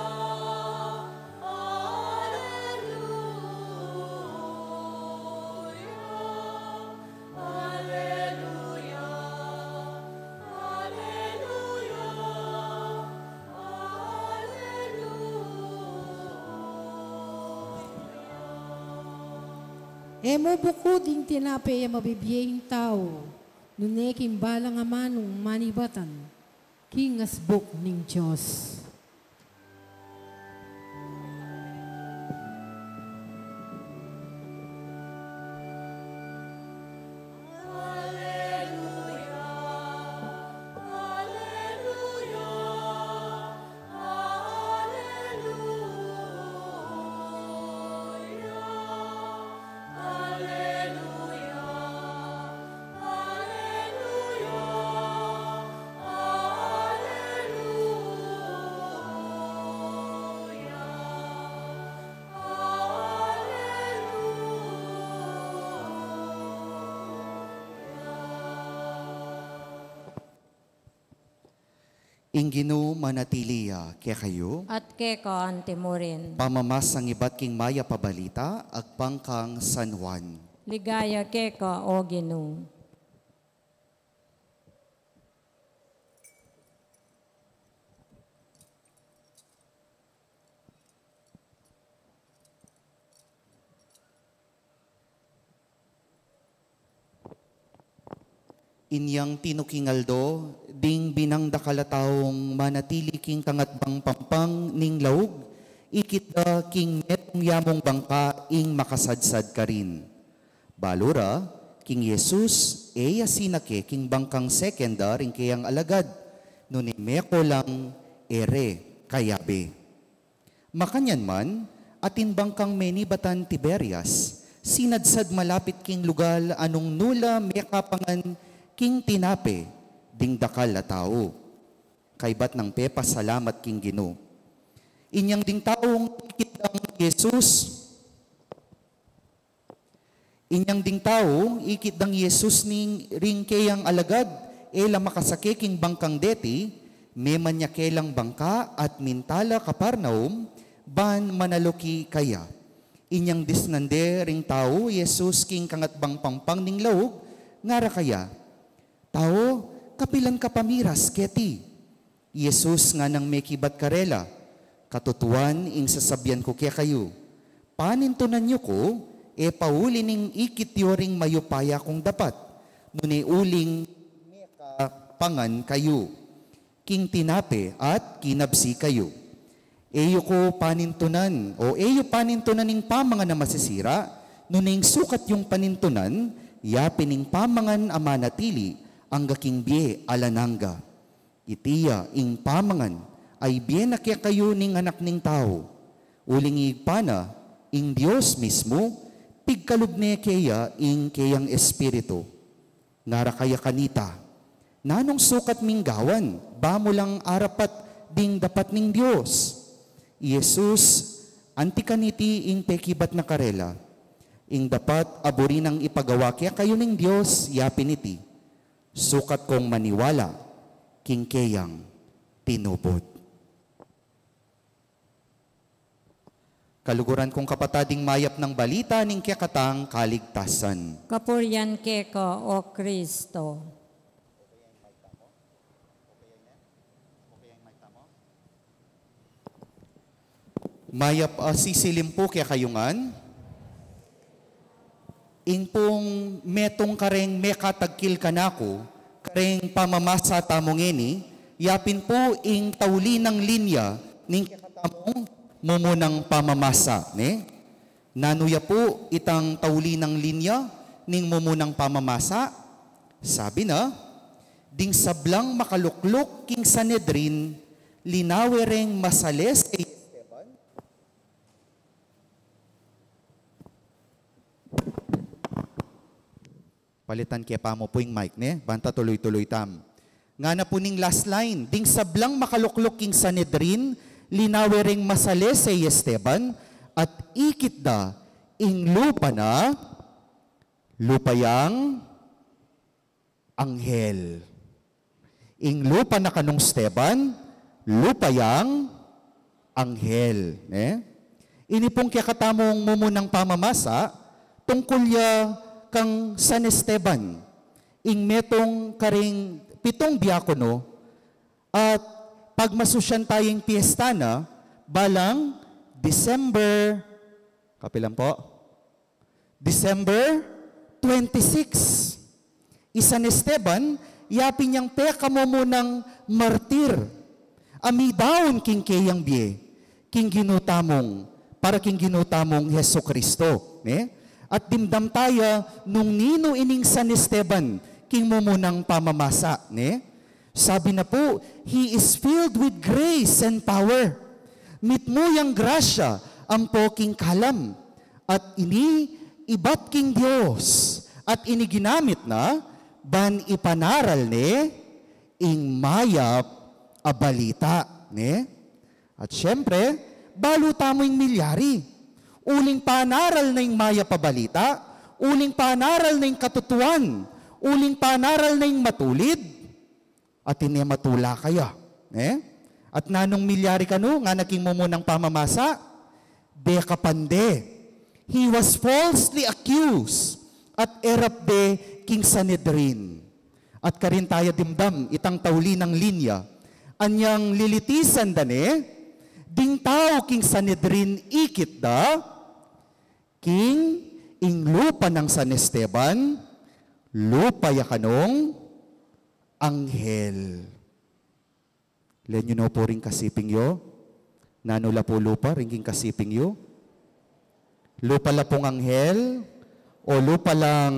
E mu bukud ing tinape a mabibie ing tau, nune king balang amanung manibatan king asbuk ning Dios. Ing Ginu manatili ya kekayu. At keka antimurin. Pamamasang ibat king mayap a balita agpang kang San Juan. Ligaya keka, O Ginu. Inyang tinuking aldo, ding binang dakal a taung manatili king kangatbang pampang ning laug, ikit da king metung yamung bangka ing makasadsad karin. Balu ra, king Jesus, e ya sinake king bangkang sekenda ring keyang alagad, nune meko lang e re kayabe. Makanyan man, atin bangkang menibatan Tiberias, sinadsad malapit king lugal a nung nu la mekapangan king tinape ding dakal a tau. Kaybat nang pepasalamat king Ginu. Inyang ding taung ikit dang Jesus, Inyang ding tau, ikit dang Jesus ning ring keyang alagad, e la makasake king bangkang deti, meman ya kelang bangka at minta la Capernaum, ban manaluki kaya. Inyang disnan de ring tau, Jesus king kangatbang pampang ning laug, ngara kaya, "Tau, kapilan ka pa miras keti?" Jesus nganang mekibat karela, "Katutuan ing sasabian ku kekayu, panintunan yu ku, e pauli ning ikit yu ring mayupaya kung dapat, nune uling mekapangan kayu king tinape at kinabsi kayu. E yu ku panintunan, o e yu panintunan ing pamangan a masisira, nune ing sukat yung panintunan, ya pin ing pamangan a manatili angga king bie alang angga. Iti ya ing pamangan a ibie na kekayu ning Anak ning Tau. Uling Ibpa na, ing Dios mismu, pigkalub ne keya ing keyang Espiritu." Ngara kaya kanita, "Nanung sukat ming gawan, ba mu lang arapat ding dapat ning Dios?" I Jesus, anti kaniti ing pekibat na karela, "Ing dapat a buri nang ipagawa kekayu ning Dios, ya pin iti, sukat kong maniwala king keyang tinubud." Kaluguran kung kapatad, ing mayap nang balita ning kekatang kaligtasan. Kapurian keka, O Kristo. Mayap a sisilim pu kekayu ngan. Ing pung metung kareng mekatagkil kanaku, kareng pamamasa tamu ngeni, ya pin pu ing tauli nang linya ning kekatamung mumunang pamamasa, ne? Nanu ya pu itang tauli nang linya ning mumunang pamamasa? Sabi na, "Ding sablang makalukluk king Sanedrin, linawe reng masales kay Esteban." Palitan ke pa mu pu ing mic, ne? Banta tuluy-tuluy tam. Ngana pu ning last line, "Ding sablang makalukluk king Sanedrin, linawe reng masales kay Esteban, at ikit da ing lupa na, lupa yang anghel." Ing lupa na kanung Esteban, lupa yang anghel, ne? Ini pung kekatamung mumunang pamamasa, tungkul ya kang San Esteban, ing metung karing pitung diakono, at pagmasusyan taya ing piesta na, balang December, kapilan pu? December twenty-six. I San Esteban, ya pin yang pekamumunang martir a midaun king keyang bie, king Ginu tamung, para king Ginu tamung Jesucristo, ne? At dimdam taya nung ninu ining San Esteban king mumunang pamamasa, ne? Sabi na pu, "He is filled with grace and power." Mitmu yang grasya ampo king kalam, at ini ibat king Dios, at ini ginamit na ban ipanaral ne ing mayap a balita, ne? At siyempre, balu tamu ing milyari. Uling panaral na ing mayap a balita, uling panaral na ing katutuan, uling panaral na ing matulid, atin e matula kaya, ne? At nanung milyari kanu, ngana king mumunang pamamasa, dekapan de. He was falsely accused at erap de king Sanedrin. At karin taya dimdam itang tauli nang linya, anyang lilitisan da ne, ding tau king Sanedrin ikit da, king ing lupa nang San Esteban, lupa ya kanung anghel. Len yu no pu ring kasiping yu. Nanu la pu lupa ring king kasiping yu? Lupa la pung anghel, O lupa lang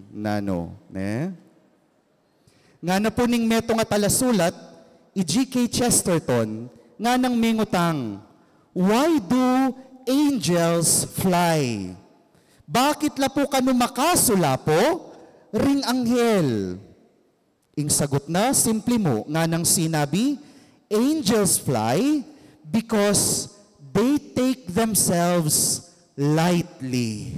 nanu, ne? Ngana pu ning metung a talasulat, i G K Chesterton, nganang mengutang, "Why do angels fly?" Bakit la pu kanu makasulapo ring anghel? Ing sagut na, simple mu, nganang sinabi, "Angels fly because they take themselves lightly."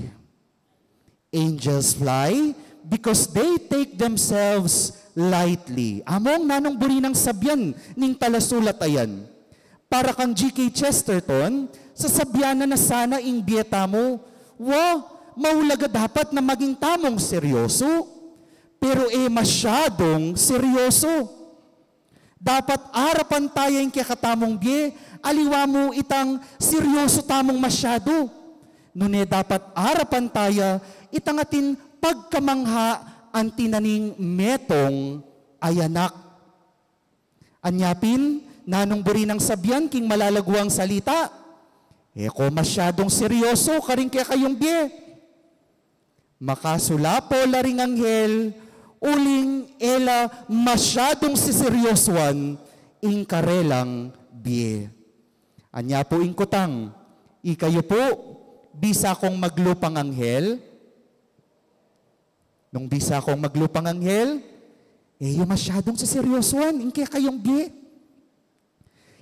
Angels fly because they take themselves lightly. Among nanung buri nang sabian ning talasulat a yan? Para kang G K Chesterton, sasabian na na sana ing bie tamu, wa, maulaga dapat na maging tamung seryoso, pero e masyadong seryoso. Dapat arapan taya ing kekatamung bie, aliwa mu itang seryoso tamung masyadu. Nune dapat arapan taya itang atin pagkamangha anti na ning metung a anak. Anya pin, nanung buri nang sabian king malalaguang salita? E ko masyadong seryoso karing kekayung bie. Makasulapo la ring anghel, uling e la masyadong seseryosuan ing karelang bie. Anya pu ing kutang, ikayu pu, bisa kong maglupang anghel? Nung bisa kong maglupang anghel, e yu masyadong seseryosuan ing kekayung bie.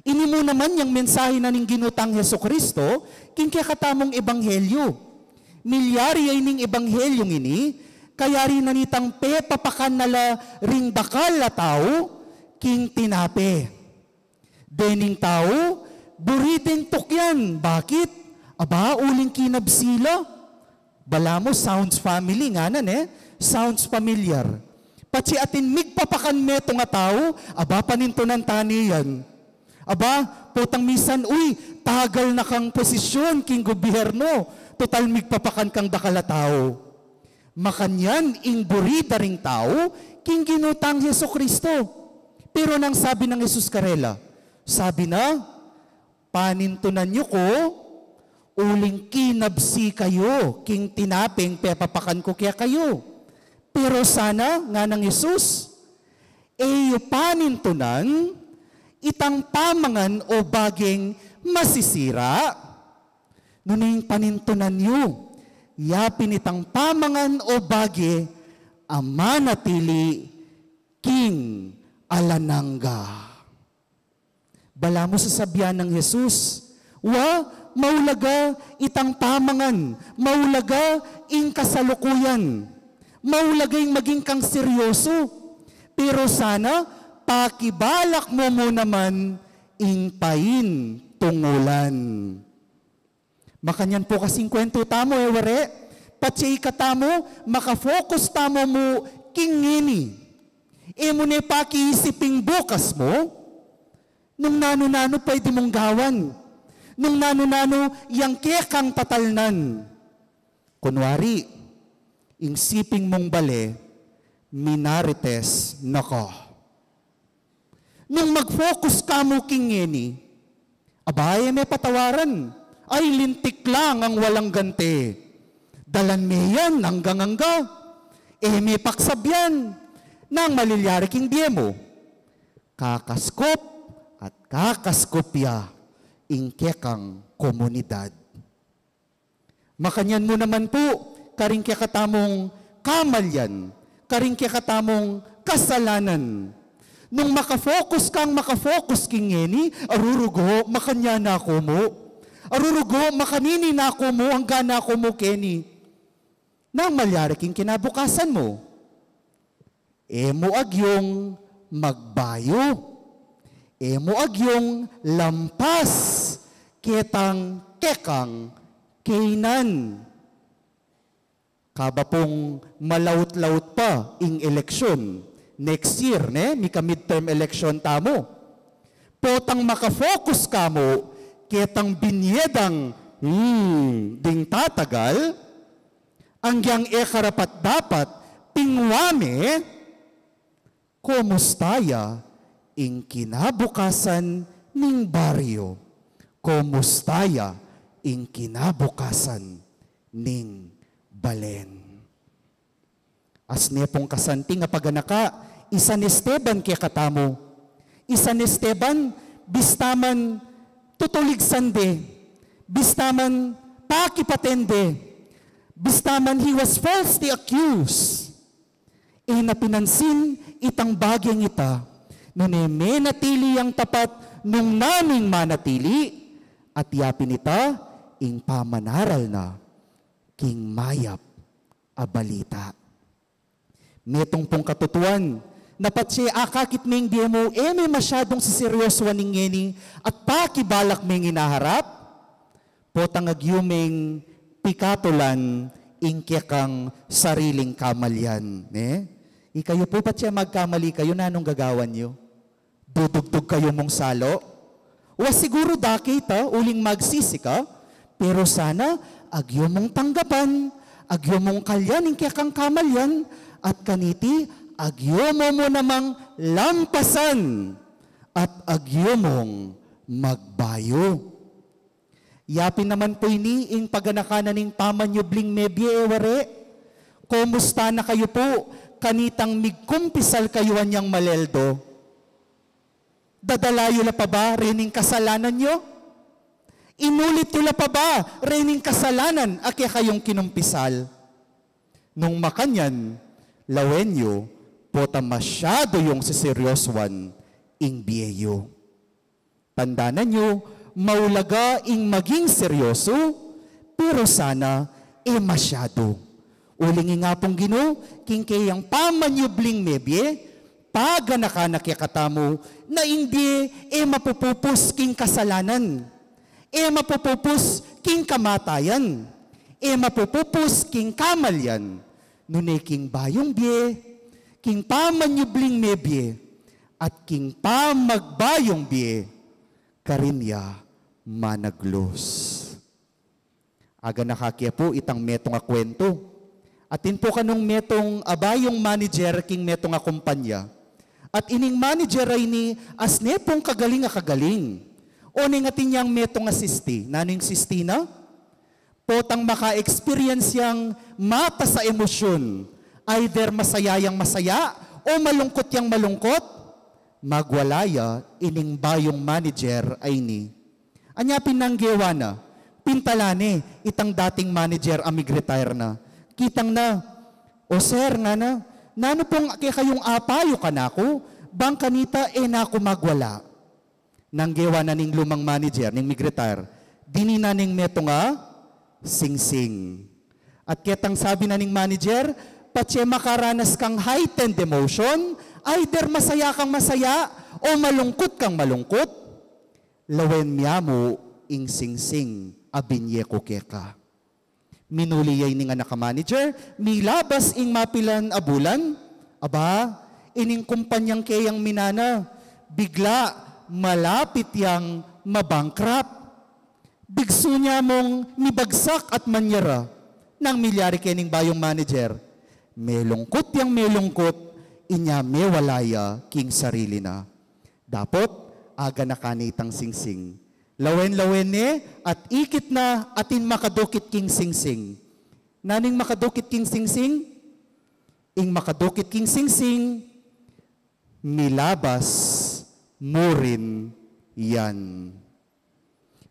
Ini mu naman yang mensahe na ning Ginu tang Jesucristo king kekatamung ebanghelyu. Milyari ya ining ebanghelyung ini, kayari na nitang pepapakan na la ring dakal a tau king tinape. Dening tau, buri deng tukyan. Bakit? Aba, uling kinabsi la. Balamu, sounds family, ngana ne? Sounds familiar. Patse atin migpapakan metung a tau, aba, panintunan tane yan. Aba, potang misan, uy, tagal na kang posisyon king gobyerno, total migpapakan kang dakal a tau. Makanyan ing buri da ring tau king Ginu tang Jesucristo. Pero nang sabi nang Jesus karela, sabi na, "Panintunan yu ku, uling kinabsi kayu king tinapeng pepapakan ku kekayu. Pero sana," nganang Jesus, "e yu panintunan itang pamangan o bageng masisira, nune ing panintunan yu ya pin itang pamangan o bage a manatili king alang angga." Balamu sasabian nang Jesus, wa, maulaga itang pamangan, maulaga ing kasalukuyan, maulaga ing maging kang seryoso, pero sana pakibalak mu mu naman ing paintungulan. Makanyan pu kasing kwentu tamu, e wari? Patse ikatamu, makafocus tamu mu king ngeni. E mu ne pakiisiping bukas mu, nung nanu-nanu pwede mung gawan, nung nanu-nanu yang kekang tatalnan. Kunwari, ing siping mung bale, minarites na ka. Nung mag-focus ka mu king ngeni, aba, e me patawaran, ay lintik lang ang walang ganti. Dalan me yan anggang angga, e me paksabian, nang malilyari king bie mu, kakaskup at kakaskup ya ing kekang komunidad. Makanyan mu naman pu, karing kekatamung kamalyan, karing kekatamung kasalanan. Nung makafocus kang makafocus king ngeni, arurugo, makanyan na ku mu. Arurugo, makanini na ku mu, angga na ku mu keni. Nang malyari king kinabukasan mu, e mu agyung magbayu, e mu agyung lampas ketang kekang kainan. Kaba pung malaut-laut pa ing eleksyon next year, ne? Mika-midterm election tamu. Potang makafocus ka mu ketang binye dang, hmm, ding tatagal, anggyang e karapat-dapat, pingwa me, kumusta ya ing kinabukasan ning baryo? Kumusta ya ing kinabukasan ning balen. Asne pung kasanting a paganaka i San Esteban kekatamu. I San Esteban, bista man tutuligsan de, bista man pakipaten de, bista man he was falsely accused, e na pinansin itang bagyang ita, nune menatili yang tapat nung nanung manatili, at yapin ita ing pamanaral na king mayap a balita. Metung pung katutuan, na patse akakit meng bie mu e me masyadung siseryosuan ing ngeni at pakibalak meng inaharap, potang agyu meng pikatulan ing kekang sariling kamalian, ne? Ikayu pu, patse magkamali kayu, nanung gagawan yu? Dudugtug kayu mung salu? Wa, siguru dakit a uling magsisi ka, pero sana agyu mung tanggapan, agyu mung kalyan ing kekang kamalian, at kaniti agyu mu mu namang lampasan, at agyu mung magbayu. Yapin naman pu ini ing paganaka na ning pamanyubling mebie, e wari? Kumusta na kayu pu kanitang migkumpisal kayu anyang maleldo? Dadala yu la pa ba rening kasalanan yu? Inulit yu la pa ba rening kasalanan a kekayung kinumpisal? Nung makanyan, lawen yu, pota masyadu yung siseryosuan ing bie yu. Tandanan yu, maulaga ing maging seryosu, pero sana e masyadu. Uling ing Apung Ginu, king keyang pamanyubling mebie, paganaka na kekatamu, na ing bie e mapupupus king kasalanan, e mapupupus king kamatayan, e mapupupus king kamalian, nune king bayung bie, king pamanyubling mebie, at king pamagbayung bie, karin ya managlus. Aganaka ke pu itang metung a kwentu. Atin pu kanung metung a bayung manager king metung a kumpanya. At ining manager a ini asne pung kagaling a kagaling. Oneng atin yang metung a sisti. Nanu ing sisti na? Potang maka-experience yang matas a emosyun, either masaya yang masaya o malungkut yang malungkut, magwala ya ining bayung manager a ini. Anya pin nung gewa na, pintala ne itang dating manager a mig-retire na. Kitang na, "O sir," ngana, "nanu pung kekayung apayu kanaku, bang kanita e na ku magwala?" Nung gewa na ning lumang manager, ning mig-retire, dininan ne ing metung a singsing. At ketang sabi na ning manager, "Patse makaranas kang heightened emotion, either masaya kang masaya o malungkut kang malungkut, lawen mya mu ing singsing a binye ku keka." Minuli ya ining anak a manager, milabas ing mapilan a bulan. Aba, ining kumpanyang keyang minana, bigla malapit yang ma-bankrupt. Bigsu ne mung mibagsak at manyera. Nung milyari kening bayung manager, melungkut yang melungkut, inya mewala ya king sarili na. Dapot, aganaka ne itang singsing. Lawen-lawen ne, at ikit na atin makadukit king singsing. Nanu ing makadukit king singsing? Ing makadukit king singsing, milabas mu rin yan.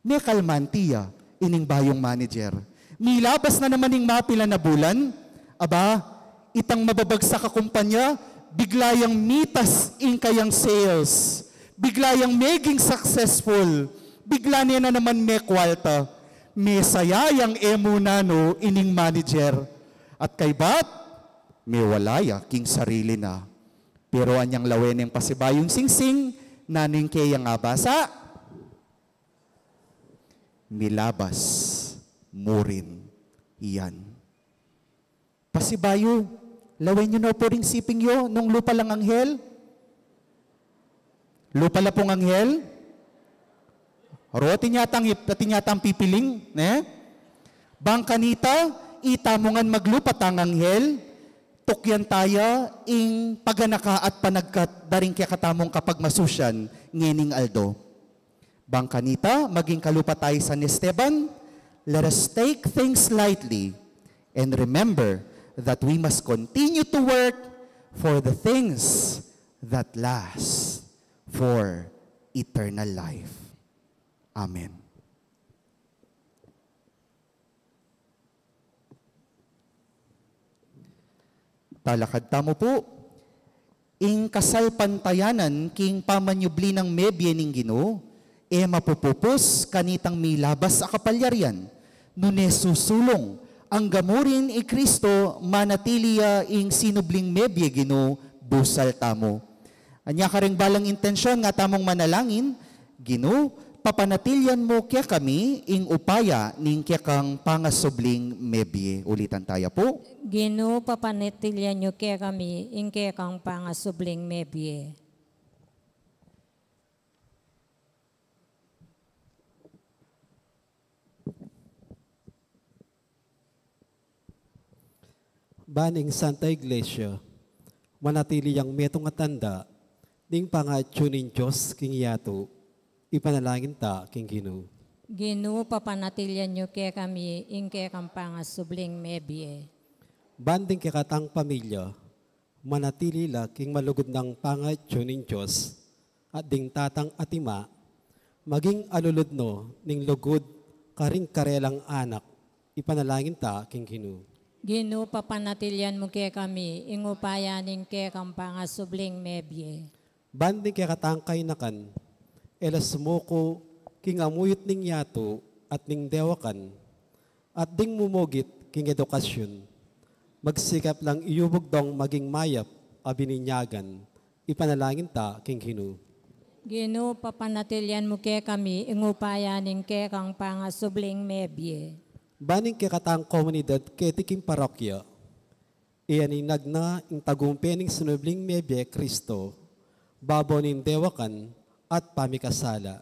Mekalmanti ya ining bayung manager. Milabas na naman ing mapilan a bulan. Aba, itang mababagsak a kumpanya, bigla yang mitas ing kayang sales. Bigla yang meging successful. Bigla ne na naman mekwalta. Mesaya yang e mu nanu ining manager. At kaybat, mewala ya king sarili na. Pero anyang lawen neng pasibayung singsing, nanu ing keyang abasa? Milabas mu rin yan. Pasibayu, lawen yu no pu ring siping yu nung lupa lang anghel? Lupa la pung anghel? Aro, atin yatang ip-, atin yatang pipiling, ne? Bang kanita, itamu ngan maglupa tang anghel, tukyan taya ing paganaka at panagkat da ring kekatamung kapagmasusyan ngening aldo. Bang kanita, maging kalupa tayu San Esteban, let us take things lightly And remember that we must continue to work for the things that last, for eternal life. Amen. Talakad tamu pu. Ing kasalpantayanan king pamanyubli nang mebie ning Ginu, e mapupupus kanitang milabas a kapalyarian, nune susulung, angga murin i Kristo manatili ya ing sinubling mebie Ginu, busal tamu. Anya karing balang intensyon nga tamung manalangin, Ginu, papanatilian mu kekami ing upaya ning kekang pangasubling mebie. Ulitan taya pu. Ginu, papanatilian yu kekami ing kekang pangasubling mebie. Ban ing Santa Iglesia, manatili yang metung a tanda ning pangatyu ning Dios king yatu, ipanalangin ta king Ginu. Ginu, papanatilian yu kekami ing kekang pangasubling mebie. Ban ding kekatang pamilya, manatili la king malugud nang pangatyu ning Dios, at ding tatang at ima, maging alulud no ning lugud karing karelang anak, ipanalangin ta king Ginu. Ginu, papanatilian mu kekami ing upaya ning kekang pangasubling mebie. Ban ding kekatang kainakan, e la sumuku king amuyut ning yatu at ning dewakan, at ding mumugit king edukasyun, magsikap lang iyubug dong maging mayap a bininyagan, ipanalangin ta king Ginu. Ginu, papanatilian mu kekami ing upaya ning kekang pangasubling mebie. Ban ing kekatang komunidad keti king parokya, iyaninag na ing tagumpe ning sinubling mebie Kristo, babo ning dewakan at pamikasala,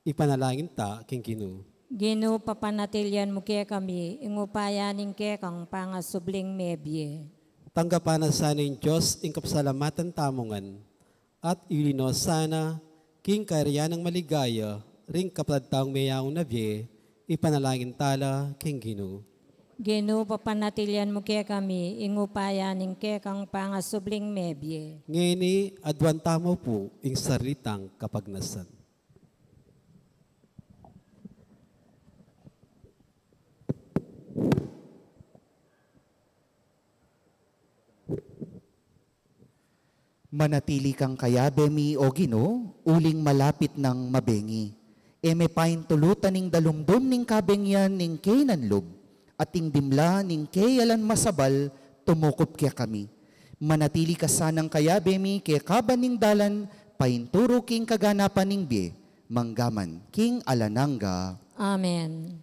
ipanalangin ta king Ginu. Ginu, papanatilian mu kekami ing upaya ning kekang pangasubling mebie. Tanggapan na sa ning Dios ing kapasalamatan tamu ngan, at iyuli no sana king kayarian nang maligaya ring kapatad tang meyaun a bie, ipanalangin ta la king Ginu. Ginu, papanatilian mu kekami ing upaya ning kekang pangasubling mebie. Ngeni, aduan tamu pu ing sarili tang kapagnasan. Manatili kang kayabe mi, O Ginu, uling malapit nang mabengi. E me paintulutan ing dalumdum ning kabengian ning keynan lub, at ing dimla ning keyalan masabal tumukup kekami. Manatili ka sanang kayabe mi kekaban ning dalan painturu king kaganapan ning bie, manggaman king alang angga. Amen.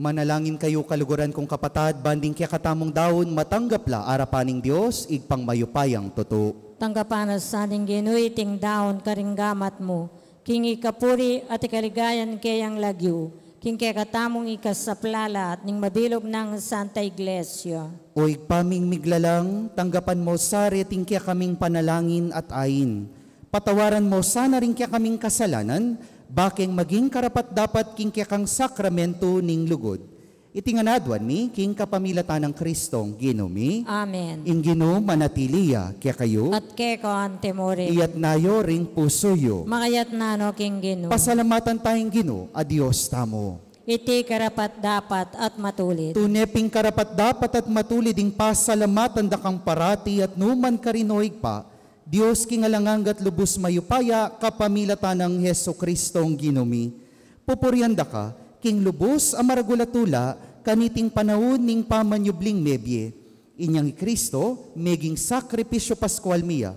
Manalangin kayu, kaluguran kung kapatad, ban ding kekatamung daun matanggap la arapan ning Dios, Ibpang mayupayang tutu. Tanggapan na sa ning Ginu iting daun karing gamat mu, king ikapuri at ikaligayan keyang lagyu, king kekatamung ikasaplala at ning mabilug nang Santa Iglesia. O Ibpa ming miglalang, tanggapan mu sa reting kekaming panalangin at ain. Patawaran mu sana ring kekaming kasalanan, bakeng maging karapat-dapat king kekang sakramentu ning lugud. Iti ngan aduan mi, king kapamilatan nang Kristong Ginu mi. Amen. Ing Ginu manatili ya kekayu. At keka mu rin. Iyatas yu ring pusu yu. Makayatas no king Ginu. Pasalamatan taya ing Ginu a Dios tamu. Iti karapat-dapat at matulid. Tune pin karapat-dapat at matulid ing pasalamatan da kang parati at nukarin man, o Ibpa, Dios king alang angga at lubus mayupaya, kapamilatan nang Jesucristong Ginu mi. Pupurian da ka king lubus a maragul a tula, kaniting panaun ning pamanyubling mebie. Inyang i Cristo meging sakripisyu Paskual mi ya.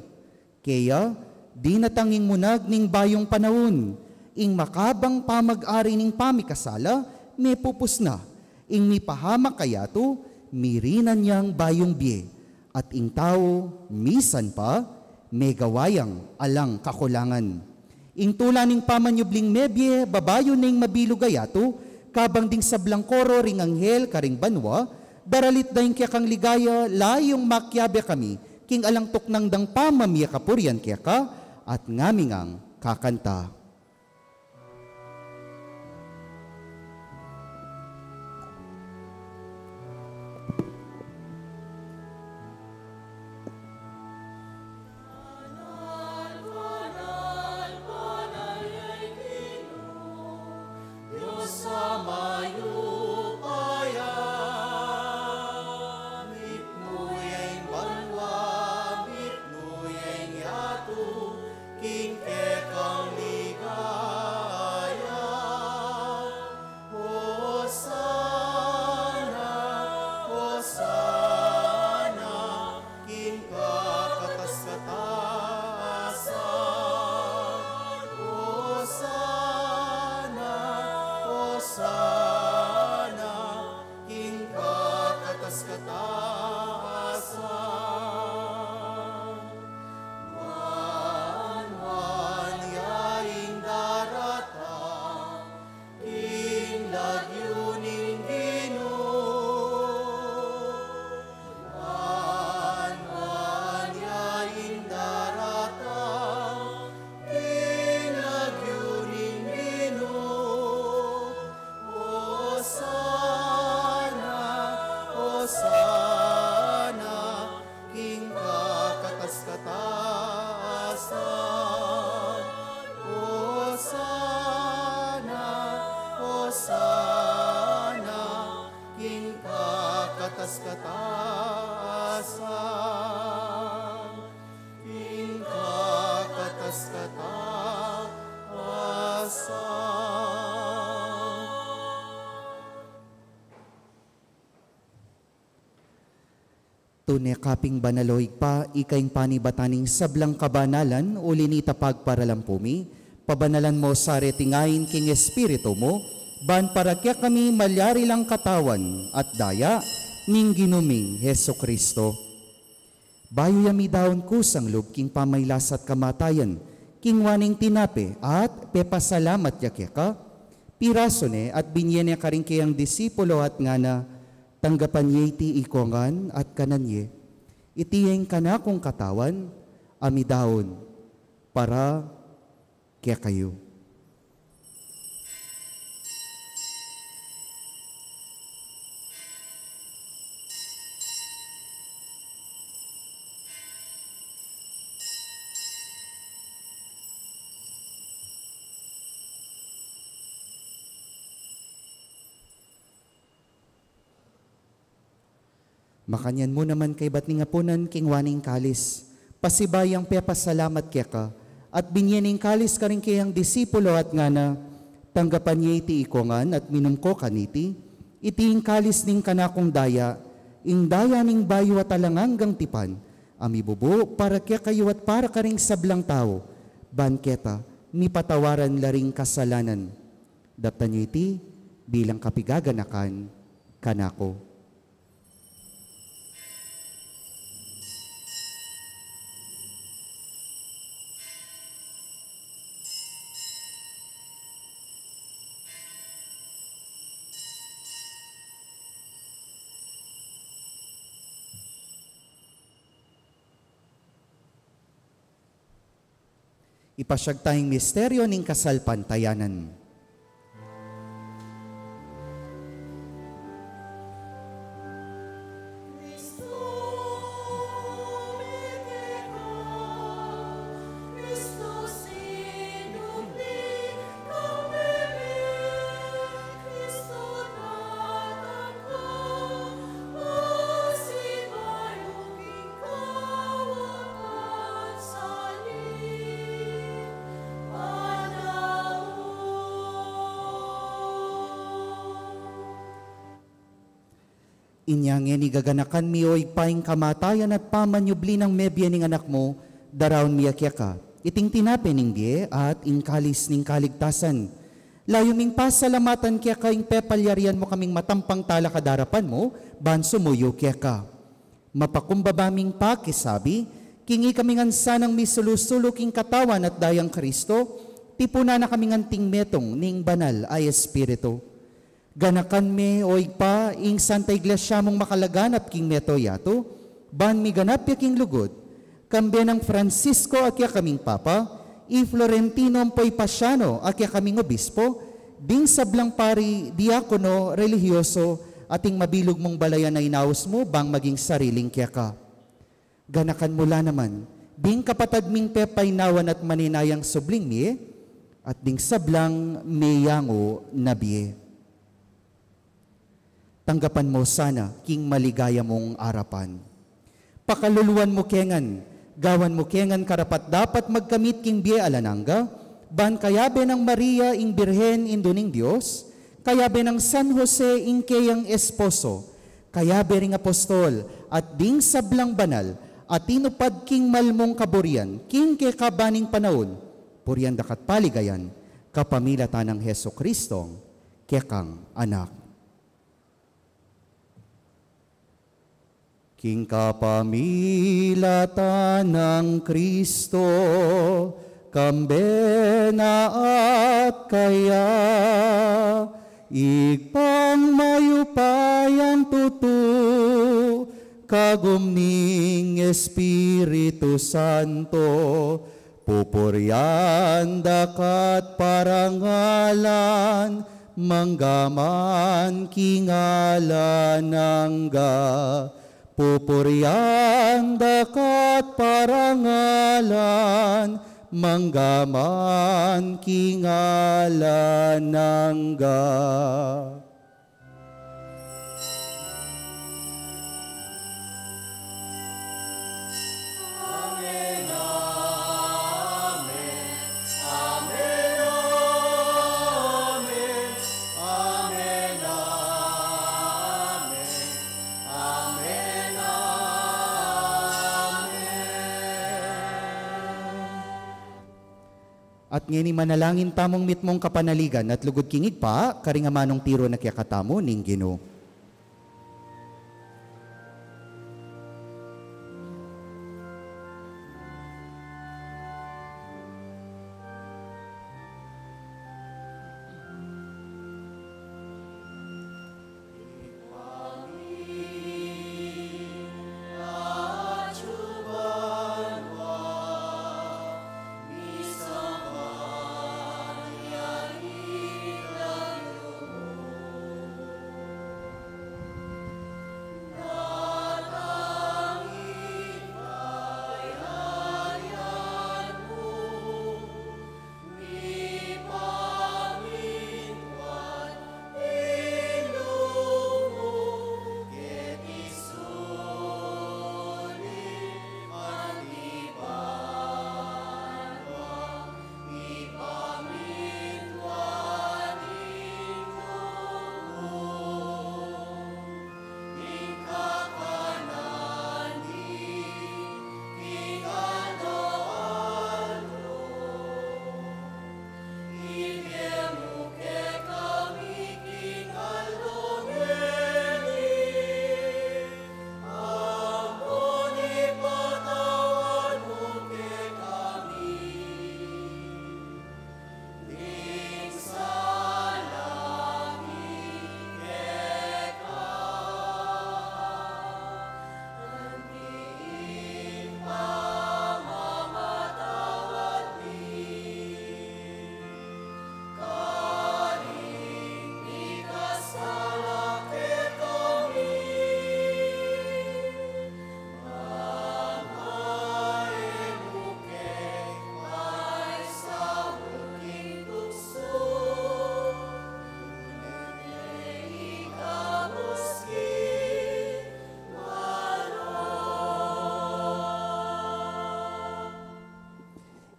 Keya, dinatang ing munag ning bayung panaun, ing makabang pamag-ari ning pamikasala mepupus na, ing mipahamak kayatu mirinan yang bayung bie, at ing tau misan pa megawa yang alang kakulangan. Ing tula ning pamanyubling mebie, babayun na ing mabilug a yatu, kabang ding sablang koro ring anghel karing banua, daralit da ing kekang ligaya, layung makiabe kami king alang tuknang dang pamamie kapurian keka, at ngami ngang kakanta. Banal, banal, banal ya ing Ginu, Dios a mayupaya. Mipnu ya ing banua, mipnu ya ing yatu, king kekang ligaya. Hosana, Hosana, king kakatas-katasan. Hosana, Hosana, king kakatas-katasan. Nuan, nuan ya ing daratang king lagyu ning Ginu. Nuan, nuan ya ing daratang king lagyu ning Ginu. Hosana, Hosana, king kakatas-katasan. Hosana, Hosana, king kakatas-katasan. King kakatas-katasan. Tune ka pin banal, o Ibpa, ika ing panibatan ning sablang kabanalan, uli nita pagparalan pu mi, pabanalan mu sa reting ain king Espiritu mu, ban para kekami malyari lang katawan at daya ning Ginu ming Jesucristo. Bayu ya midaun kusang lub king pamailas at kamatayan, kinua ne ing tinape at pepasalamat ya keka, pirasu ne at binie ne karing keyang disipulo at ngana, tanggapan ye iti ikong ngan at kanan ye. Iti ya ing kanakung katawan a midaun para kekayu. Makanyan mu naman kaybat ning apunan, kinua ne ing kalis, pasibayu yang pepasalamat keka, at binie ne ing kalis karing keyang disipulo at ngana, tanggapan ye iti ikong ngan at minum ko kaniti, iti ing kalis ning kanakung daya, ing daya ning bayu at alang anggang tipan, a mibubu para kekayu at para karing sablang tau, ban keta mipatawaran la ring kasalanan. Daptan yu iti bilang kapigaganakan kanaku. Ipasyag taya ing misteryo ning kasalpantayanan. Inya ngeni gaganakan mi, o Ibpa, ing kamatayan at pamanyubli nang mebie ning Anak mu, daraun mi ya keka iting tinape ning bie at ing kalis ning kaligtasan. Layu ming pasalamatan keka ing pepalyarian mu kaming matampang talakad king arapan mu, ban sumuyu keka. Mapakumbaba ming pakisabi, king ikami ngan sanang misulu-sulu king Katawan at Dayang Kristo, tipunan na kaming anting metung ning Banal a Espiritu. Ganakan me, o Ibpa, ing Santa Iglesia mung makalaganap king mabilug a yatu, ban miganap ya king lugud, kambe nang Francisco a kekaming Papa, i Florentino ampo i Pasiano a kekaming Obispo, ding sablang pari, diakono, relihiyoso, at ing mabilug mung balayan a inaus mu bang maging sariling keka. Ganakan mu la naman ding kapatad ming pepaynawan at maninayang subling mie, at ding sablang meyangu na bie. Tanggapan mu sana king maligaya mung arapan. Pakaluluan mu ke ngan, gawan mu ke ngan karapat-dapat magkamit king bie alang angga, ban kayabe nang Maria ing Birhen Indu ning Dios, kayabe nang San Jose ing keyang esposo, kayabe ring apostol at ding sablang banal a tinupad king malmung kaburian king kekaban ning panaun, purian da ka at paligayan kapamilatan nang Jesucristong kekang Anak. King kapamilatan nang Kristo, kambe na at keya, Ibpang mayupayang tutu, kagum ning Espiritu Santo, pupurian da ka at parangalan, mangga man king alang angga. Pupurian da ka at parangalan, mangga man king alang angga. At ngeni manalangin tamung mitmung kapanaligan at lugud king Ibpa, karing amanung tiru na kekatamu ning Ginu.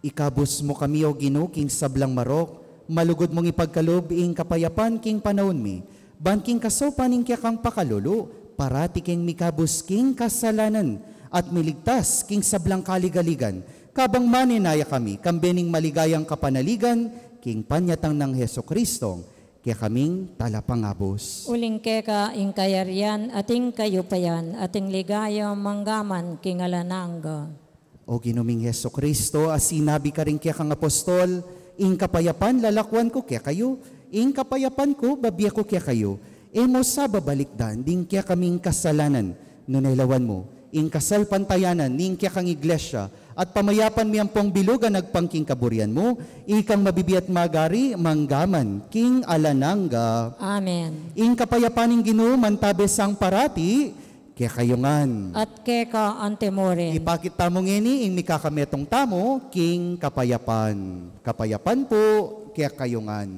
Ikabus mu kami, O Ginu, king sablang marok, malugud mung ipagkalub ing kapayapan king panaun mi, ban king kasaupan ning kekang pakalulu, parati keng mikabus king kasalanan, at miligtas king sablang kaligaligan, kabang manenaya kami, kambe ning maligayang kapanaligan, king panyatang nang Jesucristo, kekaming talapangabus. Uling keka ing kayarian, at ing kayupayan, at ing ligaya, manggaman king alang angga. O Ginu ming Jesucristo, a sinabi karing kekang apostol, ing kapayapan lalakwan ku kekayu, ing kapayapan ku babie ku kekayu. E mu sa babalikdan ding kekaming kasalanan, nune lawan mu ing kasalpantayanan ning kekang iglesia, at pamayapan mi ampong bilug a agpang king kaburian mu, ikang mabibie at magari, manggaman king alang angga. Amen. Ing kapayapan ning Ginu mantabe sang parati kekayu ngan. At keka antimurin. Ipakit tamu ngeni ing mikakametung tamu king kapayapan. Kapayapan pu kekayu ngan.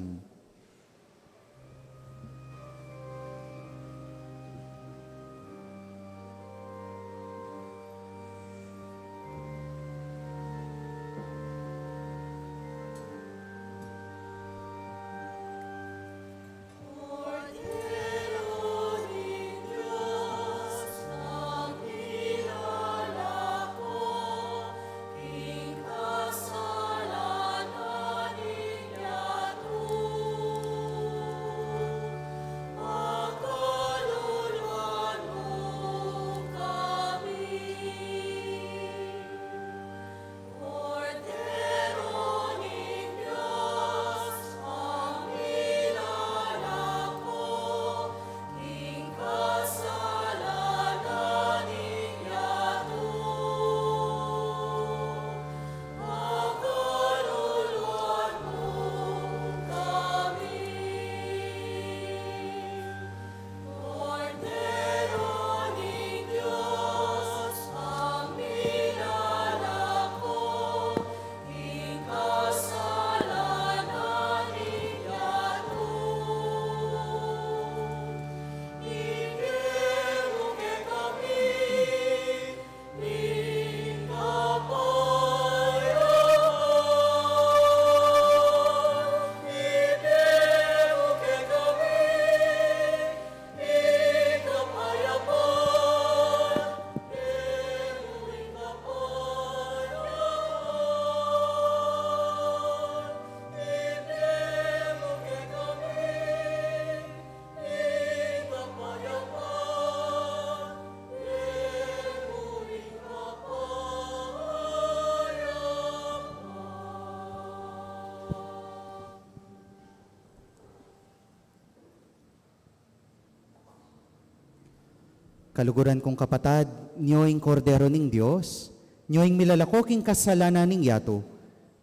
Kaluguran kung kapatad, nyo ing Kordero ning Dios, nyo ing milalako king kasalanan ning yatu,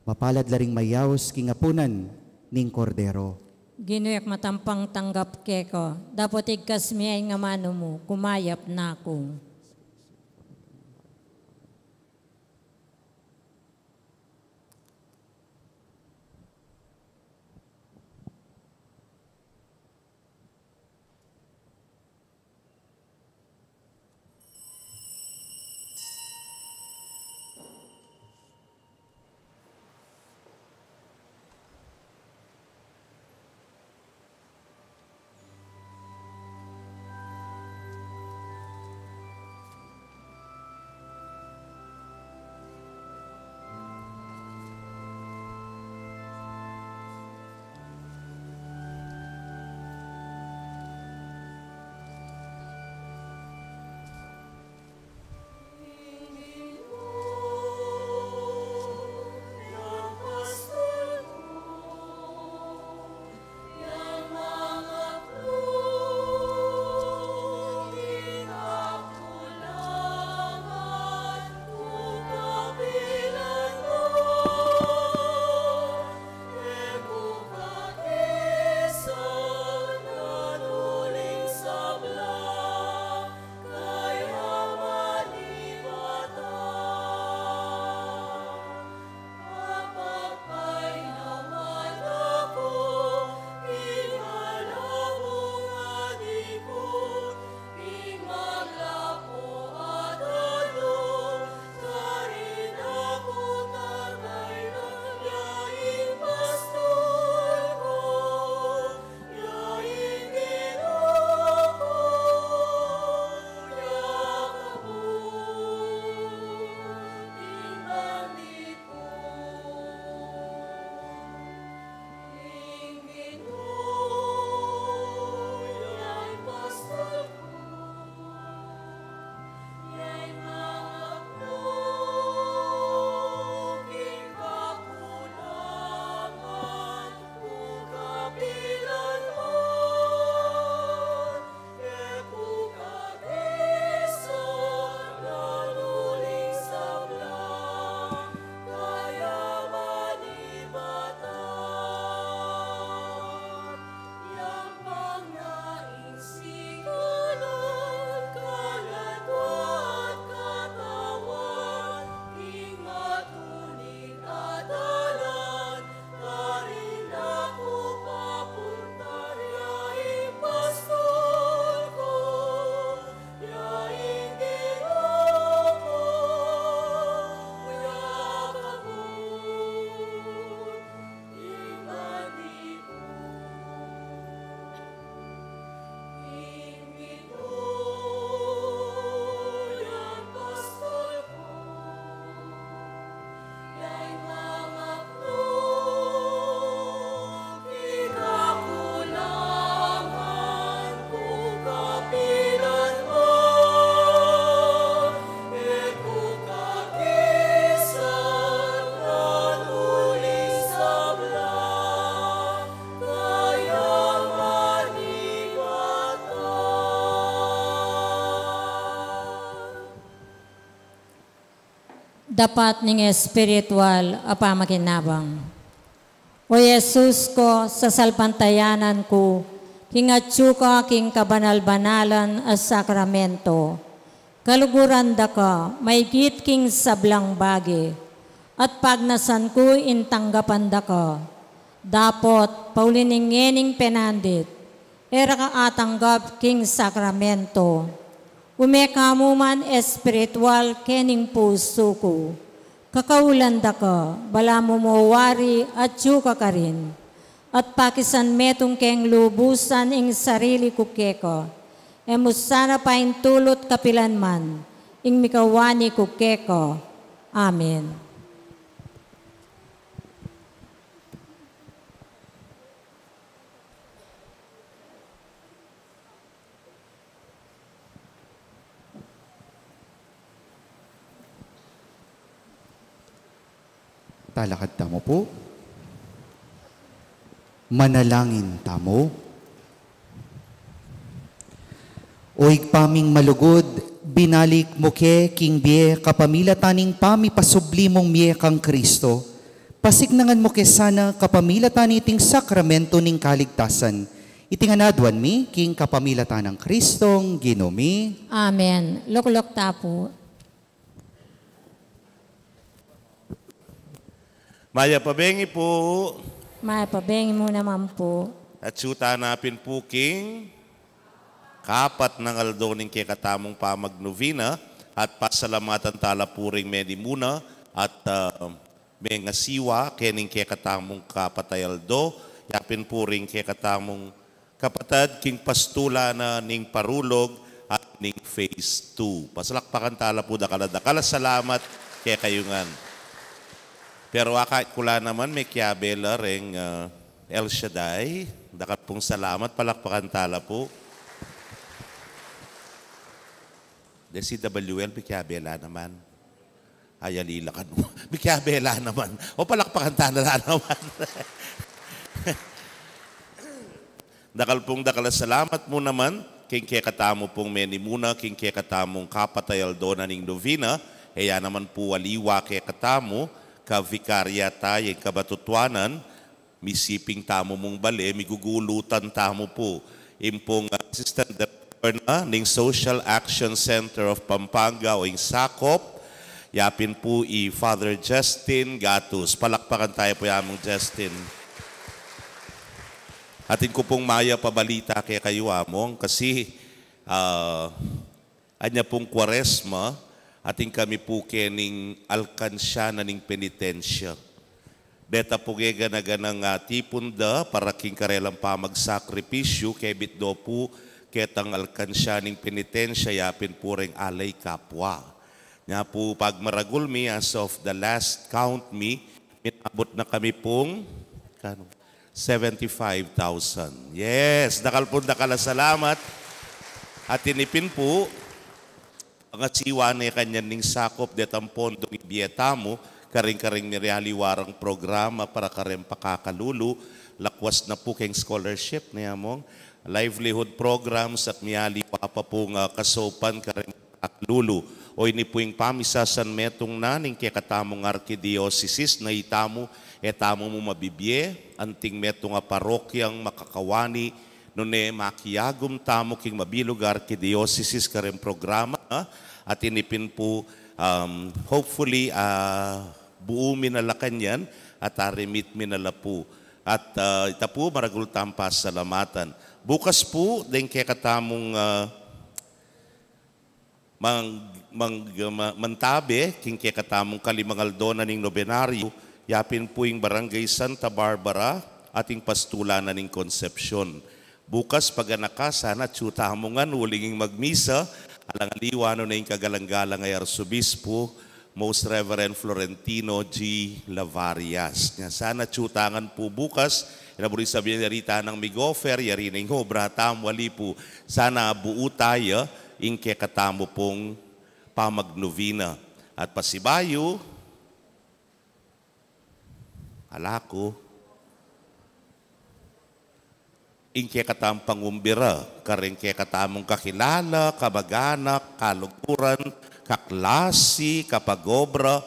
mapalad la ring mayaus king apunan ning Kordero. Ginu, e ku matampang tanggap keka, dapot igkas mu ing amanu mu, kumayap na ku. Dapat ning espiritual a pamakinabang. O Jesus ko, sasalpantayanan ku king atyu ka king kabanal-banalan a sakramento. Kaluguran da ka maigit king sablang bage, at pagnasan ku ing tanggapan da ka. Dapot, pauli ning ngening penandit, e ra ka atanggap king sakramento. Ume ka mu man espiritual kening pusu ku. Kakaulan da ka, balamu mu wari atyu ka karin. At pakisan metung keng lubusan ing sarili ku keka. E mu sana paintulut kapilan man ing mikawani ku keka. Amen. Talakad tamu pu. Manalangin tamu. O Ibpa ming malugud, binalik mu ke king bie kapamilatan ning pamipasubli mung mie kang Kristo. Pasiknangan mu ke sana kapamilatan niting sakramento ning kaligtasan. Iti ngan aduan mi king kapamilatan nang Kristong Ginu mi. Amen. Lukluk ta pu. Mayap a bengi pu. Mayap a bengi mu naman pu. Atyu tana pin pu king kapat nang aldo ning kekatamung pamagnovena, at pasalamatan tala pu ring menimuna at, ah, mengasiwa kening kekatamung kapat a aldo, yapin pu ring kekatamung kapatad king pastulan na ning parulog at ning phase two. Pasalakpakan tala pu dakal a dakal a salamat kekayu ngan. Pero akakit ku la naman mekiabe la reng, ah, El Shaddai. Dakal pung salamat, palakpakan tala pu. De C W L, mekiabe la naman. Ay, ali la kanu. Mekiabe la naman. O, palakpakan tana la naman. Dakal pung dakal a salamat mu naman king kekatamu pung menimuna king kekatamung kapat a aldo na ning novena, e ya naman pu aliwa kekatamu, ka vikarya ta ing kabatutuanan, misiping tamu mung bale, migugulutan tamu pu. Ing pung, ah, assistant director na ning Social Action Center of Pampanga o ing SACOP, yapin pu i Father Justin Gatus. Palakpakan taya pu ya Among Justin. Atin ku pung mayap a balita kekayu, Among, kasi, ah, anya pung Kuaresma, atin kami pu kening alkansya na ning penitensya. Deta pu gagana-ganang, ah, tipun da para king karelang pamagsakripisyu, kebit do pu ketang alkansya ning penitensya, yapin pu reng alay kapwa. Nya pu pagmaragul mi, as of the last count mi, minabut na kami pung, kanu, seventy-five thousand. Yes, dakal pung dakal a salamat. Atin pin pu, pangasiwa ne kanyan ning SACOP detang pondong ibie tamu, karing-karing miyaliwa rang programa para kareng pakakalulu, lakwas na pu keng scholarship, ne Among, livelihood programs at miyaliwa pa pung, ah, kasaupan kareng pakakalulu. O ini pu ing pamisasan metung na ning kekatamung arkidiosesis na itamu, e tamu mu mabibie, anting metung a parokyang makakawani, nune makiagum tamu king mabilug a arkidiosesis kareng programa, ha? At ini pin pu, um, hopefully, ah, buu mi na la kanyan at a-remit mi na la pu. At, ah, ita pu, maragul tang pasalamatan. Bukas pu, deng kekatamung, ah, mang-, mang-, ma-, mantabe king kekatamung kalimang aldo na ning nobenaryu, yapin pu ing Barangay Santa Barbara at ing pastulan na ning Concepcion. Bukas, paganaka, sana atyu tamu ngan uling ing magmisa, alang aliwa nune ing kagalang-galang a Arsobispo, Most Reverend Florentino G. Lavarias. Nya sana atyu ta ngan pu bukas, ina buri sabyan yari tanang mig-offer, yari na ing obra tamu, ali pu. Sana buu taya ing kekatamu pung pamagnovena. At pasibayu, ala ku, ing kekatamung pangumbira, kareng kekatamung kakilala, kamag-anak, kaluguran, kaklasi, kapag-obra,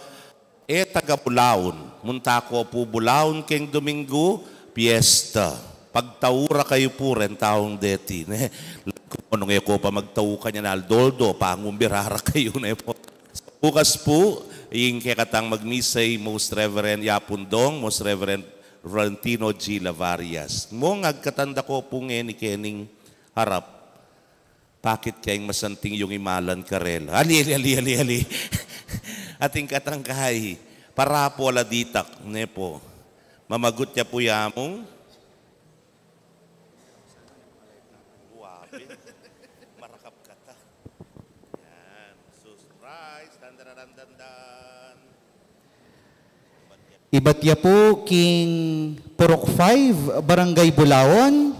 e taga Bulaon. Munta ko pu Bulaon keng Domingo, piyesta. Pagtau ra kayu pu reng taung deti, ne? Nung e ko pa magtau kanyan, aldo-aldo, pangumbira ra kayu, ne pu? Bukas pu, ing kekatang magmisa i Most Reverend Yapun Dong, Most Reverend Florentino G. Lavarias. Mung agkatan da ko pu ngeni kening harap. Bakit keng masanting yung imalan karela? Ali, ali, ali, ali, ali. Ating katangkay, para pu ala ditak, ne pu? Mamagut ya pu ya mung. Guabe. Marakap kata. Yan. Sus, rise. Dan, dan, dan, dan, dan. Ibat ya pu king Purok five, Barangay Bulaon,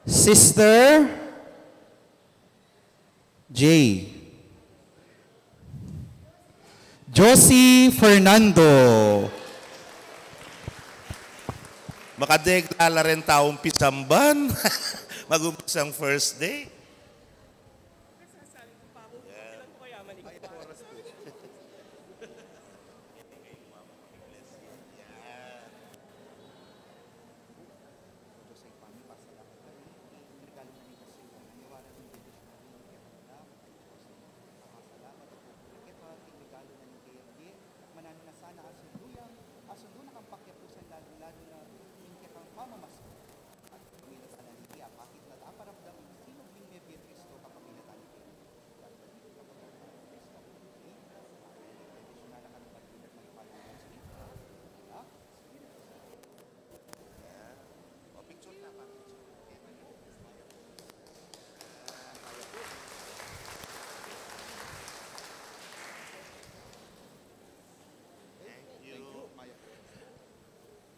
Sister J. Josie Fernando. Makadegla la reng taung pisamban. Mag-umpisang first day.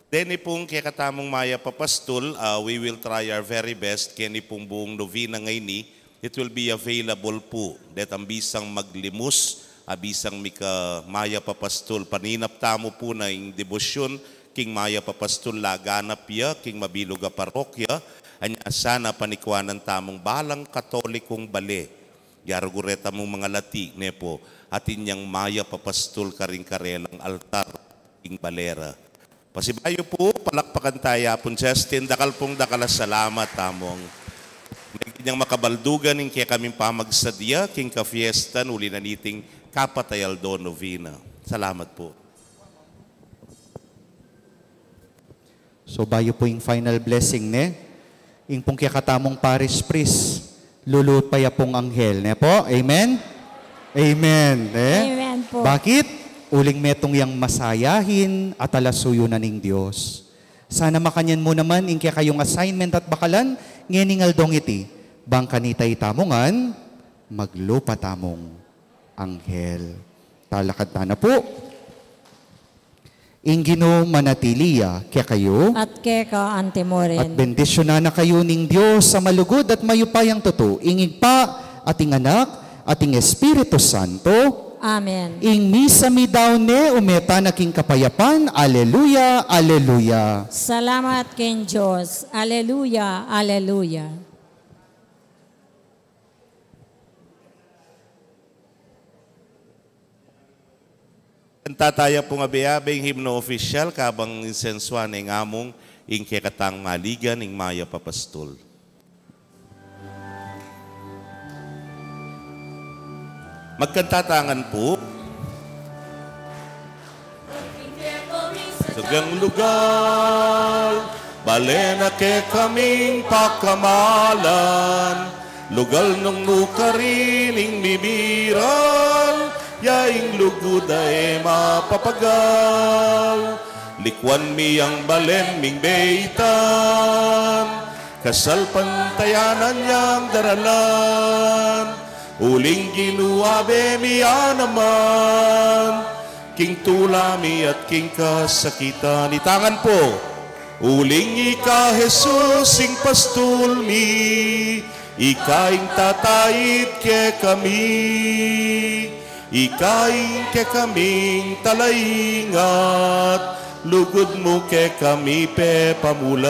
Deni pung kekatamung mayap a pastul, ah, we will try our very best. Keni pung buung novena ngeni, it will be available pu. Detang bisang maglimus, a bisang mika mayap a pastul, paninap tamu pu na ing debosyun king mayap a pastul, laganap ya king mabilug a parokya. Anya sana panikuanan tamung balang Katolikung bale, ya rugu reta mung mangalati, ne pu, atin yang mayap a pastul karing karelang altar king bale ra. Pasibayu pu, palakpakan taya pung Justin, dakal pung dakal a salamat tamung. Migit yang makabaldugan ing kekaming pamagsadya king kafiestan uli na niting kapatay aldo novena. Salamat pu. So, bayu pu ing final blessing, ne? Ing pung kekatamung parish priest, luluut pa ya pung anghel, ne pu? Amen? Amen, ne? Amen pu. Bakit? Uling metung yang masayahin at alasuyu na ning Dios. Sana makanyan mu naman ing kekayung assignment at bakalan ngening aldong iti, bang kanita itamu ngan maglupa tamung anghel. Talakad tana pu. Ing Ginu manatili ya kekayu. At keka anti mu rin. At bendisyunan na kayu ning Dios a malugud at mayupayang tutu, ing Ibpa, at ing Anak, at ing Espiritu Santo. Amen. Ing misa mi daun ne, ume tana king kapayapan. Aleluya, aleluya. Salamat king Dios. Aleluya, aleluya. Kanta taya pung abe-abe ing himno opisyal, kabang insensuan ing amung ing kekatang maligan ing mayap a pastul. Magkanta tangan pu. Sugang lugal, bale na kekaming pakamalan, lugal nung nukarin ing mimiral, ya ing lugud a e mapapagal. Likuan mi yang balen ming beitan, kasalpantayanan yang daralan, uling Ginu abe mi ya naman, king tula mi at king kasakitan. Itangan pu. Uling ika Jesus ing pastul mi, ika ing tatait kekami, ika ing kekaming talaingat, lugud mu kekami pepamulat.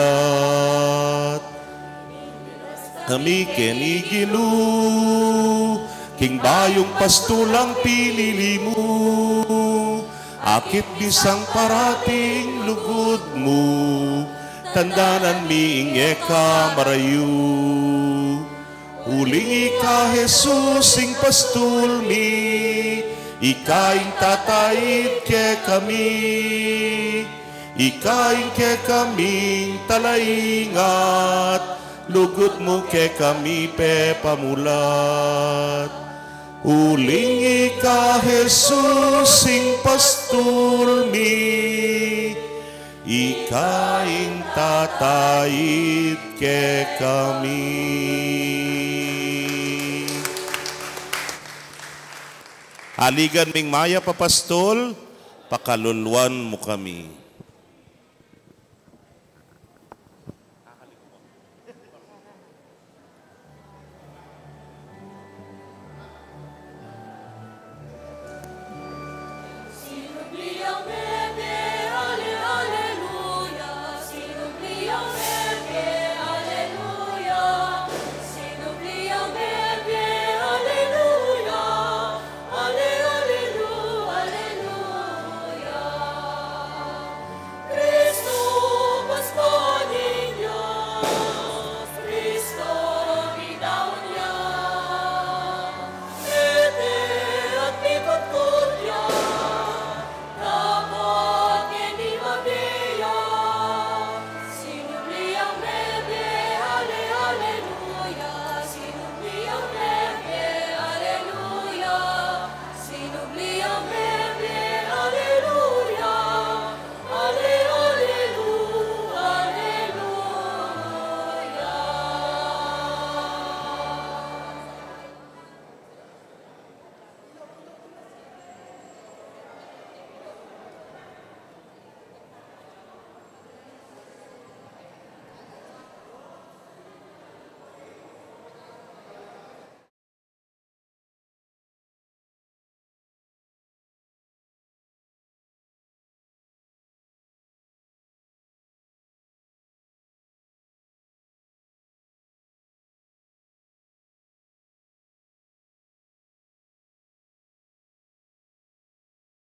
Kami keni Ginu, king bayung pastulang pinili mu. Akit bisang parating lugud mu, tandanan mi ing e ka marayu. Uling ika Jesus ing pastul mi, ika ing tataid kekami, ika ing kekaming talaingat, lugud mu kekami pepamulat. Uling ika Jesus ing pastul mi, ika ing tataid kekami. Aligan ming mayap a pastul, pakaluluan mu kami.